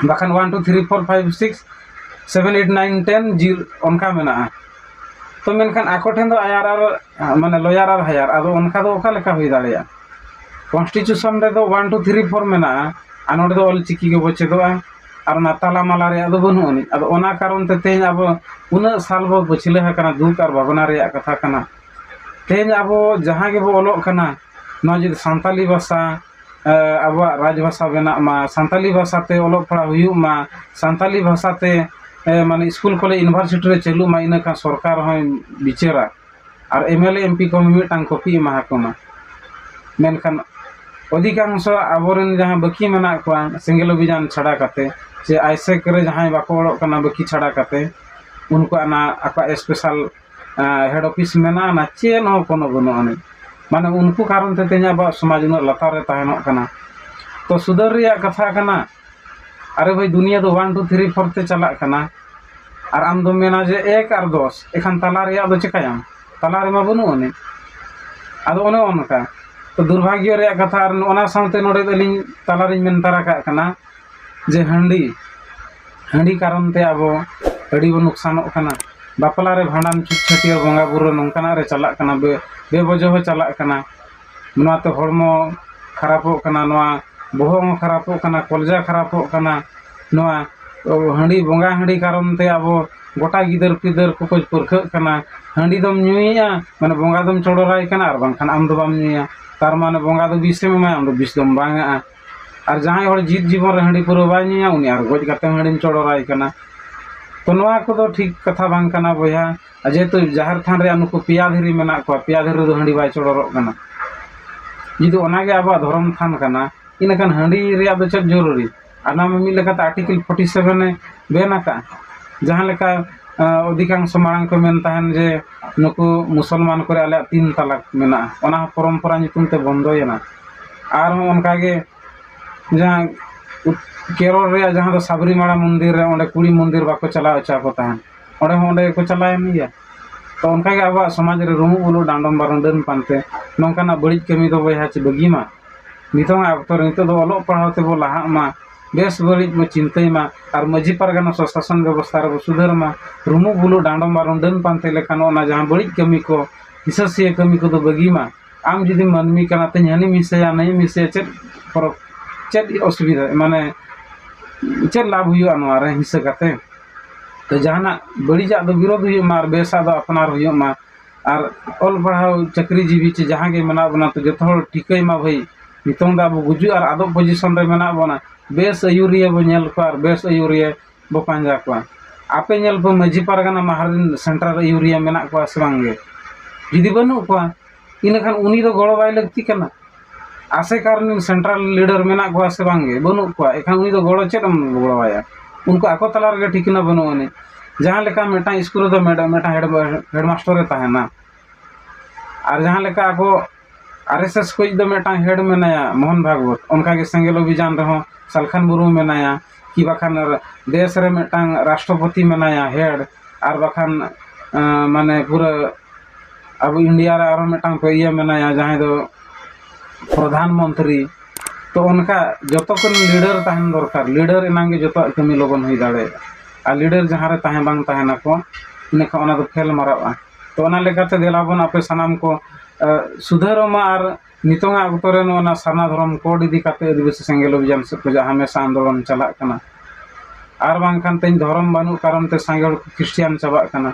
ᱵᱟᱠᱷᱟᱱ one two three four five six seven eight nine ten zero ᱚᱱᱠᱟ ᱢᱮᱱᱟᱜᱼᱟ᱾ ᱛᱚ ᱢᱮᱱᱠᱷᱟᱱ ᱟᱠᱚ ᱴᱷᱮᱱ ᱫᱚ ᱟᱭᱟᱨ ᱟᱨ, ᱢᱟᱱᱮ, ᱞᱚᱭᱟᱨ ᱟᱨ ᱦᱟᱭᱟᱨ, ᱟᱫᱚ ᱚᱱᱠᱟ ᱫᱚ ᱚᱠᱟ ᱞᱮᱠᱟ ᱦᱩᱭ ᱫᱟᱲᱮᱭᱟᱜᱼᱟ? ᱠᱚᱱᱥᱴᱤᱴᱤᱭᱩᱥᱚᱱ ᱨᱮᱫᱚ ᱚᱣᱟᱱ ᱴᱩ ᱛᱷᱨᱤ ᱯᱷᱳᱨ ᱢᱮᱱᱟᱜᱼᱟ, ᱟᱨ ᱱᱚᱰᱮ ᱫᱚ ᱚᱞ ᱪᱤᱠᱤ ᱜᱮᱵᱚ ᱪᱮᱫᱚᱜᱼᱟ, ᱟᱨ ᱚᱱᱟ ᱛᱟᱞᱟᱢᱟᱞᱟ ᱨᱮᱭᱟᱜ ᱫᱚ ᱵᱟᱹᱱᱩᱜ ᱟᱹᱱᱤᱡ᱾ ᱟᱫᱚ ᱚᱱᱟ ᱠᱟᱨᱚᱱ ᱛᱮ ᱛᱮᱦᱮᱧ ᱟᱵᱚ ᱩᱱᱟᱹᱜ ᱥᱟᱞ ᱵᱚ ᱯᱟᱹᱪᱷᱞᱟᱹ ᱟᱠᱟᱱᱟ, ᱫᱩᱠ ᱟᱨ ᱵᱷᱟᱵᱽᱱᱟ ᱨᱮᱭᱟᱜ ᱠᱟᱛᱷᱟ ᱠᱟᱱᱟ᱾ ᱛᱮᱦᱮᱧ ᱟᱵᱚ ᱡᱟᱦᱟᱸ ᱜᱮᱵᱚ ᱚᱞᱚᱜ ᱠᱟᱱᱟ, ᱱᱚᱣᱟ ᱡᱩᱫᱤ ᱥᱟᱱᱛᱟᱞᱤ ᱵᱷᱟᱥᱟ, ᱮ, ᱟᱵᱚᱣᱟᱜ ᱨᱟᱡᱽ ᱵᱷᱟᱥᱟ ᱵᱮᱱᱟᱜ ᱢᱟ, ᱥᱟᱱᱛᱟᱞᱤ ᱵᱷᱟᱥᱟ ᱛᱮ ᱚᱞᱚᱜ ᱯᱟᱲᱦᱟᱜ ᱦᱩᱭᱩᱜ ᱢᱟ, ᱥᱟᱱᱛᱟᱞᱤ ᱵᱷᱟᱥᱟ ᱛᱮ, ᱮ, ᱢᱟᱱᱮ ᱥᱠᱩᱞ, ᱠᱚᱞᱮᱡᱽ, ᱤᱭᱩᱱᱤᱵᱷᱟᱨᱥᱤᱴᱤ ᱨᱮ ᱪᱟᱹᱞᱩᱜ ᱢᱟ, ᱤᱱᱟᱹ ᱠᱷᱟᱱ ᱥᱚᱨᱠᱟᱨ ᱦᱚᱸᱭ ᱵᱤᱪᱟᱹᱨᱟ᱾ ᱟᱨ M L A, M P ᱠᱚ ᱢᱤᱢᱤᱫᱴᱟᱝ ᱠᱚᱯᱤ ᱮᱢᱟ ᱠᱚ ᱢᱟ᱾ ᱢᱮᱱᱠᱷᱟᱱ ᱚᱫᱷᱤᱠᱟᱝᱥᱚ ᱟᱵᱚᱨᱮᱱ ᱡᱟᱦᱟᱸ ᱵᱟᱹᱠᱤ ᱢᱮᱱᱟᱜ ᱠᱚᱣᱟ, ᱥᱮᱸᱜᱮᱞ ᱚᱵᱷᱤᱡᱟᱱ ᱪᱷᱟᱰᱟ ᱠᱟᱛᱮ, ᱥᱮ ᱟᱭᱥᱮᱠ ᱨᱮ ᱡᱟᱦᱟᱸᱭ ᱵᱟᱠᱚ ᱚᱞᱚᱜ ᱠᱟᱱᱟ ᱵᱟᱹᱠᱤ ᱪᱷᱟᱰᱟ ᱠᱟᱛᱮ, ᱩᱱᱠᱩᱣᱟᱜ ᱚᱱᱟ ᱟᱠᱚᱣᱟᱜ ᱥᱯᱮᱥᱟᱞ, ᱮ, ᱦᱮᱰ ᱚᱯᱷᱤᱥ ᱢᱮᱱᱟᱜᱼᱟ, ᱚᱱᱟ ᱪᱮᱫ ᱦᱚᱸ ᱠᱳᱱᱳ ᱵᱟᱹᱱᱩᱜ ᱟᱹᱱᱤᱡ᱾ ᱢᱟᱱᱮ ᱩᱱᱠᱩ ᱠᱟᱨᱚᱱ ᱛᱮ ᱛᱮᱦᱮᱧ ᱟᱵᱚᱣᱟᱜ ᱥᱚᱢᱟᱡᱽ ᱩᱱᱟᱹᱜ ᱞᱟᱛᱟᱨ ᱨᱮ ᱛᱟᱦᱮᱱᱚᱜ ᱠᱟᱱᱟ᱾ ᱛᱚ ᱥᱩᱫᱷᱟᱹᱨ ᱨᱮᱭᱟᱜ ᱠᱟᱛᱷᱟ ᱠᱟᱱᱟ, ᱟᱨᱮ ᱵᱷᱟᱹᱭ, ᱫᱩᱱᱤᱭᱟᱹ ᱫᱚ ᱚᱣᱟᱱ ᱴᱩ ᱛᱷᱨᱤ ᱯᱷᱳᱨ ᱛᱮ ᱪᱟᱞᱟᱜ ᱠᱟᱱᱟ, ᱟᱨ ᱟᱢ ᱫᱚᱢ ᱢᱮᱱᱟ ᱡᱮ ᱮᱠ ᱟᱨ ᱫᱚᱥ, ᱮᱠᱷᱟᱱ ᱛᱟᱞᱟ ᱨᱮᱭᱟᱜ ᱫᱚ ᱪᱮᱠᱟᱭᱟᱢ? ᱛᱟᱞᱟ ᱨᱮᱢᱟ ᱵᱟᱹᱱᱩᱜ ᱟᱹᱱᱤᱡ᱾ ᱟᱫᱚ ᱚᱱᱮ ᱚᱱᱠᱟ᱾ ᱛᱚ ᱫᱩᱨᱵᱷᱟᱜᱽᱭᱚ ᱨᱮᱭᱟᱜ ᱠᱟᱛᱷᱟ, ᱟᱨ ᱚᱱᱟ ᱥᱟᱶᱛᱮ ᱱᱚᱰᱮ ᱫᱚ ᱟᱹᱞᱤᱧ ᱛᱟᱞᱟᱨᱤᱧ ᱢᱮᱱ ᱛᱟᱨᱟ ᱠᱟᱜ ᱠᱟᱱᱟ ᱡᱮ ᱦᱟᱺᱰᱤ, ᱦᱟᱺᱰᱤ ᱠᱟᱨᱚᱱ ᱛᱮ ᱟᱵᱚ ᱟᱹᱰᱤ ᱵᱚᱱ ᱱᱩᱠᱥᱟᱱᱚᱜ ᱠᱟᱱᱟ᱾ ᱵᱟᱯᱞᱟ ᱨᱮ, ᱵᱷᱟᱸᱰᱟᱱ, ᱪᱷᱩᱛ, ᱪᱷᱟᱹᱴᱭᱟᱹᱨ, ᱵᱚᱸᱜᱟ ᱵᱩᱨᱩ ᱨᱮ ᱱᱚᱝᱠᱟᱱᱟᱜ ᱨᱮ ᱪᱟᱞᱟᱜ ᱠᱟᱱᱟ, ᱵᱮ-, ᱵᱮᱵᱚᱡᱚᱦᱚ ᱪᱟᱞᱟᱜ ᱠᱟᱱᱟ᱾ ᱱᱚᱣᱟ ᱛᱮ ᱦᱚᱲᱢᱚ ᱠᱷᱟᱨᱟᱯᱚᱜ ᱠᱟᱱᱟ, ᱱᱚᱣᱟ ᱵᱚᱦᱚᱜ ᱦᱚᱸ ᱠᱷᱟᱨᱟᱯᱚᱜ ᱠᱟᱱᱟ, ᱠᱚᱞᱡᱟ ᱠᱷᱟᱨᱟᱯᱚᱜ ᱠᱟᱱᱟ᱾ ᱱᱚᱣᱟ ᱦᱟᱺᱰᱤ, ᱵᱚᱸᱜᱟ ᱦᱟᱺᱰᱤ ᱠᱟᱨᱚᱱ ᱛᱮ ᱟᱵᱚ ᱜᱚᱴᱟ ᱜᱤᱫᱟᱹᱨ ᱯᱤᱫᱟᱹᱨ ᱠᱚᱠᱚ ᱯᱟᱹᱨᱠᱷᱟᱹᱜ ᱠᱟᱱᱟ᱾ ᱦᱟᱺᱰᱤ ᱫᱚᱢ ᱧᱩᱭᱮᱜᱼᱟ, ᱢᱟᱱᱮ ᱵᱚᱸᱜᱟ ᱫᱚᱢ ᱪᱚᱰᱚᱨᱟᱭ ᱠᱟᱱᱟ, ᱟᱨ ᱵᱟᱝᱠᱷᱟᱱ ᱟᱢ ᱫᱚ ᱵᱟᱢ ᱧᱩᱭᱟ᱾ ᱛᱟᱨ ᱢᱟᱱᱮ ᱵᱚᱸᱜᱟ ᱫᱚ ᱵᱤᱥᱮᱢ ᱮᱢᱟᱭᱟ, ᱟᱢ ᱫᱚ ᱵᱤᱥ ᱫᱚᱢ ᱵᱟᱝᱟᱜᱼᱟ᱾ ᱟᱨ ᱡᱟᱦᱟᱸᱭ ᱦᱚᱲ ᱡᱤᱣᱤᱫ ᱡᱤᱵᱚᱱ ᱨᱮ ᱦᱟᱺᱰᱤ ᱯᱟᱹᱣᱨᱟᱹ ᱵᱟᱭ ᱧᱩᱭᱟ, ᱩᱱᱤ ᱟᱨ ᱜᱚᱡ ᱠᱟᱛᱮ ᱦᱟᱺᱰᱤᱢ ᱪᱚᱰᱚᱨᱟᱭ ᱠᱟᱱᱟ᱾ ᱛᱚ ᱱᱚᱣᱟ ᱠᱚᱫᱚ ᱴᱷᱤᱠ ᱠᱟᱛᱷᱟ ᱵᱟᱝ ᱠᱟᱱᱟ ᱵᱚᱭᱦᱟ᱾ ᱟᱨ ᱡᱮᱦᱮᱛᱩ ᱡᱟᱦᱮᱨ ᱛᱷᱟᱱ ᱨᱮᱭᱟᱜ ᱱᱩᱠᱩ ᱯᱮᱭᱟ ᱫᱷᱤᱨᱤ ᱢᱮᱱᱟᱜ ᱠᱚᱣᱟ, ᱯᱮᱭᱟ ᱫᱷᱤᱨᱤ ᱨᱮᱫᱚ ᱦᱟᱺᱰᱤ ᱵᱟᱭ ᱪᱚᱰᱚᱨᱚᱜ ᱠᱟᱱᱟ᱾ ᱡᱩᱫᱤ ᱚᱱᱟᱜᱮ ᱟᱵᱚᱣᱟᱜ ᱫᱷᱚᱨᱚᱢ ᱛᱷᱟᱱ ᱠᱟᱱᱟ, ᱤᱱᱟᱹᱠᱷᱟᱱ ᱦᱟᱺᱰᱤ ᱨᱮᱭᱟᱜ ᱫᱚ ᱪᱮᱫ ᱡᱚᱨᱩᱨᱤ? ᱟᱨ ᱱᱚᱣᱟ ᱢᱟ ᱢᱤᱫ ᱞᱮᱠᱟᱛᱮ ᱟᱨᱴᱤᱠᱮᱞ ᱯᱷᱳᱨᱴᱤ ᱥᱮᱵᱷᱮᱱ ᱮ ᱵᱮᱱ ᱟᱠᱟᱫᱼᱟ᱾ ᱡᱟᱦᱟᱸ ᱞᱮᱠᱟ, ᱟᱸ, ᱚᱫᱷᱤᱠᱟᱝᱥᱚ ᱢᱟᱲᱟᱝ ᱠᱚ ᱢᱮᱱ ᱛᱟᱦᱮᱱ ᱡᱮ ᱱᱩᱠᱩ ᱢᱩᱥᱚᱞᱢᱟᱱ ᱠᱚᱨᱮ ᱟᱞᱮᱭᱟᱜ ᱛᱤᱱ ᱛᱟᱞᱟᱠ ᱢᱮᱱᱟᱜᱼᱟ, ᱚᱱᱟ ᱦᱚᱸ ᱯᱚᱨᱚᱢᱯᱚᱨᱟ ᱧᱩᱛᱩᱢ ᱛᱮ ᱵᱚᱱᱫᱚᱭᱮᱱᱟ᱾ ᱟᱨᱦᱚᱸ ᱚᱱᱠᱟᱜᱮ ᱡᱟᱦᱟᱸ ᱩᱛ-, ᱠᱮᱨᱚᱞ ᱨᱮᱭᱟᱜ ᱡᱟᱦᱟᱸ ᱫᱚ ᱥᱟᱵᱨᱤᱢᱟᱲᱟ ᱢᱚᱱᱫᱤᱨ ᱨᱮ, ᱚᱸᱰᱮ ᱠᱩᱲᱤ ᱢᱚᱱᱫᱤᱨ ᱵᱟᱠᱚ ᱪᱟᱞᱟᱣ ᱦᱚᱪᱚ ᱟᱠᱚ ᱛᱟᱦᱮᱸᱫ, ᱚᱸᱰᱮ ᱦᱚᱸ ᱚᱸᱰᱮ ᱜᱮᱠᱚ ᱪᱟᱞᱟᱣᱮᱱ ᱜᱮᱭᱟ᱾ ᱛᱚ ᱚᱱᱠᱟᱜᱮ ᱟᱵᱚᱣᱟᱜ ᱥᱚᱢᱟᱡᱽ ᱨᱮ ᱨᱩᱢᱩᱜ ᱵᱩᱞᱩᱜ, ᱰᱟᱸᱰᱚᱢ ᱵᱟᱨᱚᱱ, ᱰᱟᱹᱱ ᱯᱟᱱᱛᱮ, ᱱᱚᱝᱠᱟᱱᱟᱜ ᱵᱟᱹᱲᱤᱡ ᱠᱟᱹᱢᱤ ᱫᱚ ᱵᱚᱭᱦᱟ ᱪᱮ ᱵᱟᱹᱜᱤ ᱢᱟ᱾ ᱱᱤᱛᱚᱝᱟᱜ ᱚᱠᱛᱚ ᱨᱮ ᱱᱤᱛᱚᱜ ᱫᱚ ᱚᱞᱚᱜ ᱯᱟᱲᱦᱟᱣ ᱛᱮᱵᱚ ᱞᱟᱦᱟᱜ ᱢᱟ, ᱵᱮᱥ ᱵᱟᱹᱲᱤᱡ ᱵᱚ ᱪᱤᱱᱛᱟᱹᱭ ᱢᱟ ᱟᱨ ᱢᱟᱹᱡᱷᱤ ᱯᱟᱨᱜᱟᱱᱟ ᱥᱚᱥᱟᱥᱚᱱ ᱵᱮᱵᱚᱥᱛᱷᱟ ᱨᱮᱵᱚ ᱥᱩᱫᱷᱟᱹᱨ ᱢᱟ᱾ ᱨᱩᱢᱩᱜ ᱵᱩᱞᱩᱜ ᱰᱟᱸᱰᱚᱢ ᱟᱨ ᱨᱩᱸᱰᱟᱹᱱ ᱯᱟᱱᱛᱮ ᱞᱮᱠᱟᱱ ᱚᱱᱟ ᱡᱟᱦᱟᱸ ᱵᱟᱹᱲᱤᱡ ᱠᱟᱹᱢᱤ ᱠᱚ, ᱦᱤᱥᱟᱹᱥᱤᱭᱟᱹ ᱠᱟᱹᱢᱤ ᱠᱚᱫᱚ ᱵᱟᱹᱜᱤ ᱢᱟ᱾ ᱟᱢ ᱡᱩᱫᱤ ᱢᱟᱹᱱᱢᱤ ᱠᱟᱱᱟ, ᱛᱮᱦᱮᱧ ᱦᱟᱹᱱᱤᱢ ᱦᱤᱥᱟᱹᱭᱟ, ᱱᱟᱹᱭᱮᱢ ᱦᱤᱥᱟᱹᱭᱟ, ᱪᱮᱫ ᱯᱚᱨᱚᱵᱽ, ᱪᱮᱫ ᱚᱥᱩᱵᱤᱫᱷᱟ, ᱢᱟᱱᱮ ᱪᱮᱫ ᱞᱟᱵᱷ ᱦᱩᱭᱩᱜᱼᱟ ᱱᱚᱣᱟ ᱨᱮ ᱦᱤᱥᱟᱹ ᱠᱟᱛᱮ? ᱛᱚ ᱡᱟᱦᱟᱱᱟᱜ ᱵᱟᱹᱲᱤᱡᱟᱜ ᱫᱚ ᱵᱤᱨᱳᱫᱷ ᱦᱩᱭᱩᱜ ᱢᱟ ᱟᱨ ᱵᱮᱥᱟᱜ ᱫᱚ ᱟᱯᱱᱟᱨ ᱦᱩᱭᱩᱜ ᱢᱟ᱾ ᱟᱨ ᱚᱞ ᱯᱟᱲᱦᱟᱣ ᱪᱟᱹᱠᱨᱤ ᱡᱤᱵᱤ ᱪᱮ ᱡᱟᱦᱟᱸ ᱜᱮ ᱢᱮᱱᱟᱜ ᱵᱚᱱᱟ, ᱛᱚ ᱡᱚᱛᱚ ᱦᱚᱲ ᱴᱷᱤᱠᱟᱹᱭ ᱢᱟ ᱵᱷᱟᱹᱭ, ᱱᱤᱛᱚᱝ ᱫᱚ ᱟᱵᱚ ᱜᱩᱡᱩᱜ ᱟᱨ ᱟᱫᱚᱜ ᱯᱚᱡᱤᱥᱚᱱ ᱨᱮ ᱢᱮᱱᱟᱜ ᱵᱚᱱᱟ᱾ ᱵᱮᱥ ᱟᱹᱭᱩᱨᱤᱭᱟᱹ ᱵᱚ ᱧᱮᱞ ᱠᱚᱣᱟ ᱟᱨ ᱵᱮᱥ ᱟᱹᱭᱩᱨᱤᱭᱟᱹ ᱵᱚ ᱯᱟᱸᱡᱟ ᱠᱚᱣᱟ᱾ ᱟᱯᱮ ᱧᱮᱞ ᱯᱮ, ᱢᱟᱹᱡᱷᱤ ᱯᱟᱨᱜᱟᱱᱟ ᱢᱟᱦᱟᱨᱤᱱ ᱥᱮᱱᱴᱨᱟᱞ ᱟᱹᱭᱩᱨᱤᱭᱟᱹ ᱢᱮᱱᱟᱜ ᱠᱚᱣᱟ ᱥᱮ ᱵᱟᱝ ᱜᱮ? ᱡᱩᱫᱤ ᱵᱟᱹᱱᱩᱜ ᱠᱚᱣᱟ, ᱤᱱᱟᱹᱠᱷᱟᱱ ᱩᱱᱤ ᱫᱚ ᱜᱚᱲᱚ ᱵᱟᱭ ᱞᱟᱹᱠᱛᱤ ᱠᱟᱱᱟ᱾ ᱟᱥᱮᱠᱟ ᱨᱤᱱ ᱥᱮᱱᱴᱨᱟᱞ ᱞᱤᱰᱟᱨ ᱢᱮᱱᱟᱜ ᱠᱚᱣᱟ ᱥᱮ ᱵᱟᱝ ᱜᱮ? ᱵᱟᱹᱱᱩᱜ ᱠᱚᱣᱟ᱾ ᱮᱱᱠᱷᱟᱱ ᱩᱱᱤ ᱫᱚ ᱜᱚᱲᱚ ᱪᱮᱫ ᱮᱢ ᱜᱚᱲᱚᱣᱟᱭᱟ? ᱩᱱᱠᱩ ᱟᱠᱚ ᱛᱟᱞᱟ ᱨᱮᱜᱮ ᱴᱷᱤᱠᱟᱹᱱᱟ ᱵᱟᱹᱱᱩᱜ ᱟᱹᱱᱤᱡ᱾ ᱡᱟᱦᱟᱸ ᱞᱮᱠᱟ ᱢᱤᱫᱴᱟᱝ ᱥᱠᱩᱞ ᱨᱮᱫᱚ ᱢᱮᱰ-, ᱢᱤᱫᱴᱟᱝ ᱦᱮᱰ-, ᱦᱮᱰᱢᱟᱥᱴᱟᱨᱮ ᱛᱟᱦᱮᱱᱟ, ᱟᱨ ᱡᱟᱦᱟᱸ ᱞᱮᱠᱟ ᱟᱠᱚ ᱟᱨ ᱮᱥ ᱮᱥ ᱠᱷᱚᱱ ᱫᱚ ᱢᱤᱫᱴᱟᱝ ᱦᱮᱰ ᱢᱮᱱᱟᱭᱟ ᱢᱳᱦᱚᱱ ᱵᱷᱟᱜᱚᱵᱚᱛ, ᱚᱱᱠᱟᱜᱮ ᱥᱮᱸᱜᱮᱞ ᱚᱵᱷᱤᱡᱟᱱ ᱨᱮᱦᱚᱸ ᱥᱟᱞᱠᱷᱟᱱ ᱢᱩᱨᱢᱩ ᱢᱮᱱᱟᱭᱟ, ᱠᱤ ᱵᱟᱠᱷᱟᱱ ᱫᱮᱥ ᱨᱮ ᱢᱤᱫᱴᱟᱝ ᱨᱟᱥᱴᱨᱚᱯᱚᱛᱤ ᱢᱮᱱᱟᱭᱟ ᱦᱮᱰ, ᱟᱨ ᱵᱟᱠᱷᱟᱱ ᱟᱸ, ᱢᱟᱱᱮ ᱯᱩᱨᱟᱹ ᱟᱵᱚ ᱤᱱᱰᱤᱭᱟ ᱨᱮ ᱟᱨᱦᱚᱸ ᱢᱤᱫᱴᱟᱝ ᱤᱭᱟᱹ ᱢᱮᱱᱟᱭᱟ ᱡᱟᱦᱟᱸᱭ ᱫᱚ ᱯᱨᱚᱫᱷᱟᱱ ᱢᱚᱱᱛᱨᱤ᱾ ᱛᱚ ᱚᱱᱠᱟ ᱡᱚᱛᱚ ᱠᱷᱚᱱ ᱞᱤᱰᱟᱨ ᱛᱟᱦᱮᱱ ᱫᱚᱨᱠᱟᱨ, ᱞᱤᱰᱟᱨ ᱮᱱᱟᱝ ᱜᱮ ᱡᱚᱛᱚᱣᱟᱜ ᱠᱟᱹᱢᱤ ᱞᱚᱜᱚᱱ ᱦᱩᱭ ᱫᱟᱲᱮᱭᱟᱜᱼᱟ᱾ ᱟᱨ ᱞᱤᱰᱟᱨ ᱡᱟᱦᱟᱸ ᱨᱮ ᱛᱟᱦᱮᱸ ᱵᱟᱝ ᱛᱟᱦᱮᱱᱟᱠᱚ, ᱤᱱᱟᱹᱠᱷᱟᱱ ᱚᱱᱟ ᱫᱚ ᱯᱷᱮᱞ ᱢᱟᱨᱟᱜᱼᱟ᱾ ᱛᱚ ᱚᱱᱟ ᱞᱮᱠᱟᱛᱮ ᱫᱮᱞᱟ ᱵᱚᱱ ᱟᱯᱮ ᱥᱟᱱᱟᱢ ᱠᱚ ᱟᱸ, ᱥᱩᱫᱷᱟᱹᱨᱚᱜ ᱢᱟ ᱟᱨ ᱱᱤᱛᱚᱝᱟᱜ ᱚᱠᱛᱚ ᱨᱮ ᱱᱚᱣᱟ ᱥᱟᱨᱱᱟ ᱫᱷᱚᱨᱚᱢ ᱠᱳᱰ ᱤᱫᱤ ᱠᱟᱛᱮ ᱟᱹᱫᱤᱵᱟᱹᱥᱤ ᱥᱮᱸᱜᱮᱞ ᱚᱵᱷᱤᱡᱟᱱ ᱥᱮᱫ ᱠᱷᱚᱱᱟᱜ ᱦᱟᱢᱮᱥᱟ ᱟᱱᱫᱳᱞᱚᱱ ᱪᱟᱞᱟᱜ ᱠᱟᱱᱟ᱾ ᱟᱨ ᱵᱟᱝᱠᱷᱟᱱ ᱛᱮᱦᱮᱧ ᱫᱷᱚᱨᱚᱢ ᱵᱟᱹᱱᱩᱜ ᱠᱟᱨᱚᱱ ᱛᱮ ᱥᱟᱸᱜᱮ ᱦᱚᱲ ᱠᱚ ᱠᱷᱨᱤᱥᱴᱤᱭᱟᱱ ᱪᱟᱵᱟᱜ ᱠᱟᱱᱟ᱾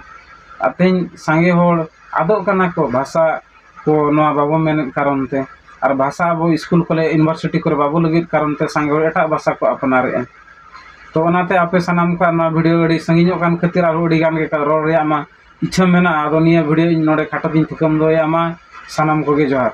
ᱟᱨ ᱛᱮᱦᱮᱧ ᱥᱟᱸᱜᱮ ᱦᱚᱲ ᱟᱫᱚᱜ ᱠᱟᱱᱟ ᱠᱚ, ᱵᱷᱟᱥᱟ ᱠᱚ ᱱᱚᱣᱟ ᱵᱟᱵᱚ ᱢᱮᱱᱮᱫ ᱠᱟᱨᱚᱱ ᱛᱮ, ᱟᱨ ᱵᱷᱟᱥᱟ ᱟᱵᱚ ᱥᱠᱩᱞ ᱠᱚᱞᱮ ᱤᱭᱩᱱᱤᱵᱷᱟᱨᱥᱤᱴᱤ ᱠᱚᱨᱮ ᱵᱟᱵᱚ ᱞᱟᱹᱜᱤᱫ ᱠᱟᱨᱚᱱ ᱛᱮ ᱥᱟᱸᱜᱮ ᱦᱚᱲ ᱮᱴᱟᱜ ᱵᱷᱟᱥᱟ ᱠᱚ ᱟᱯᱱᱟᱨᱮᱫᱼᱟ᱾ ᱛᱚ ᱚᱱᱟᱛᱮ ᱟᱯᱮ ᱥᱟᱱᱟᱢ ᱠᱚᱣᱟᱜ ᱱᱚᱣᱟ ᱵᱷᱤᱰᱤᱭᱳ ᱟᱹᱰᱤ ᱥᱟᱺᱜᱤᱧᱚᱜ ᱠᱟᱱ ᱠᱷᱟᱹᱛᱤᱨ ᱟᱨᱦᱚᱸ ᱟᱹᱰᱤ ᱜᱟᱱ ᱜᱮ ᱨᱚᱲ ᱨᱮᱭᱟᱜ ᱢᱟ ᱤᱪᱪᱷᱟᱹ ᱢᱮᱱᱟᱜᱼᱟ᱾ ᱟᱫᱚ ᱱᱤᱭᱟᱹ ᱵᱷᱤᱰᱤᱭᱳ ᱤᱧ ᱱᱚᱰᱮ ᱠᱷᱟᱴᱚ ᱛᱤᱧ ᱛᱷᱩᱠᱟᱹᱢ ᱫᱚᱦᱚᱭᱟ᱾ ᱢᱟ ᱥᱟᱱᱟᱢ ᱠᱚᱜᱮ ᱡᱚᱦᱟᱨ᱾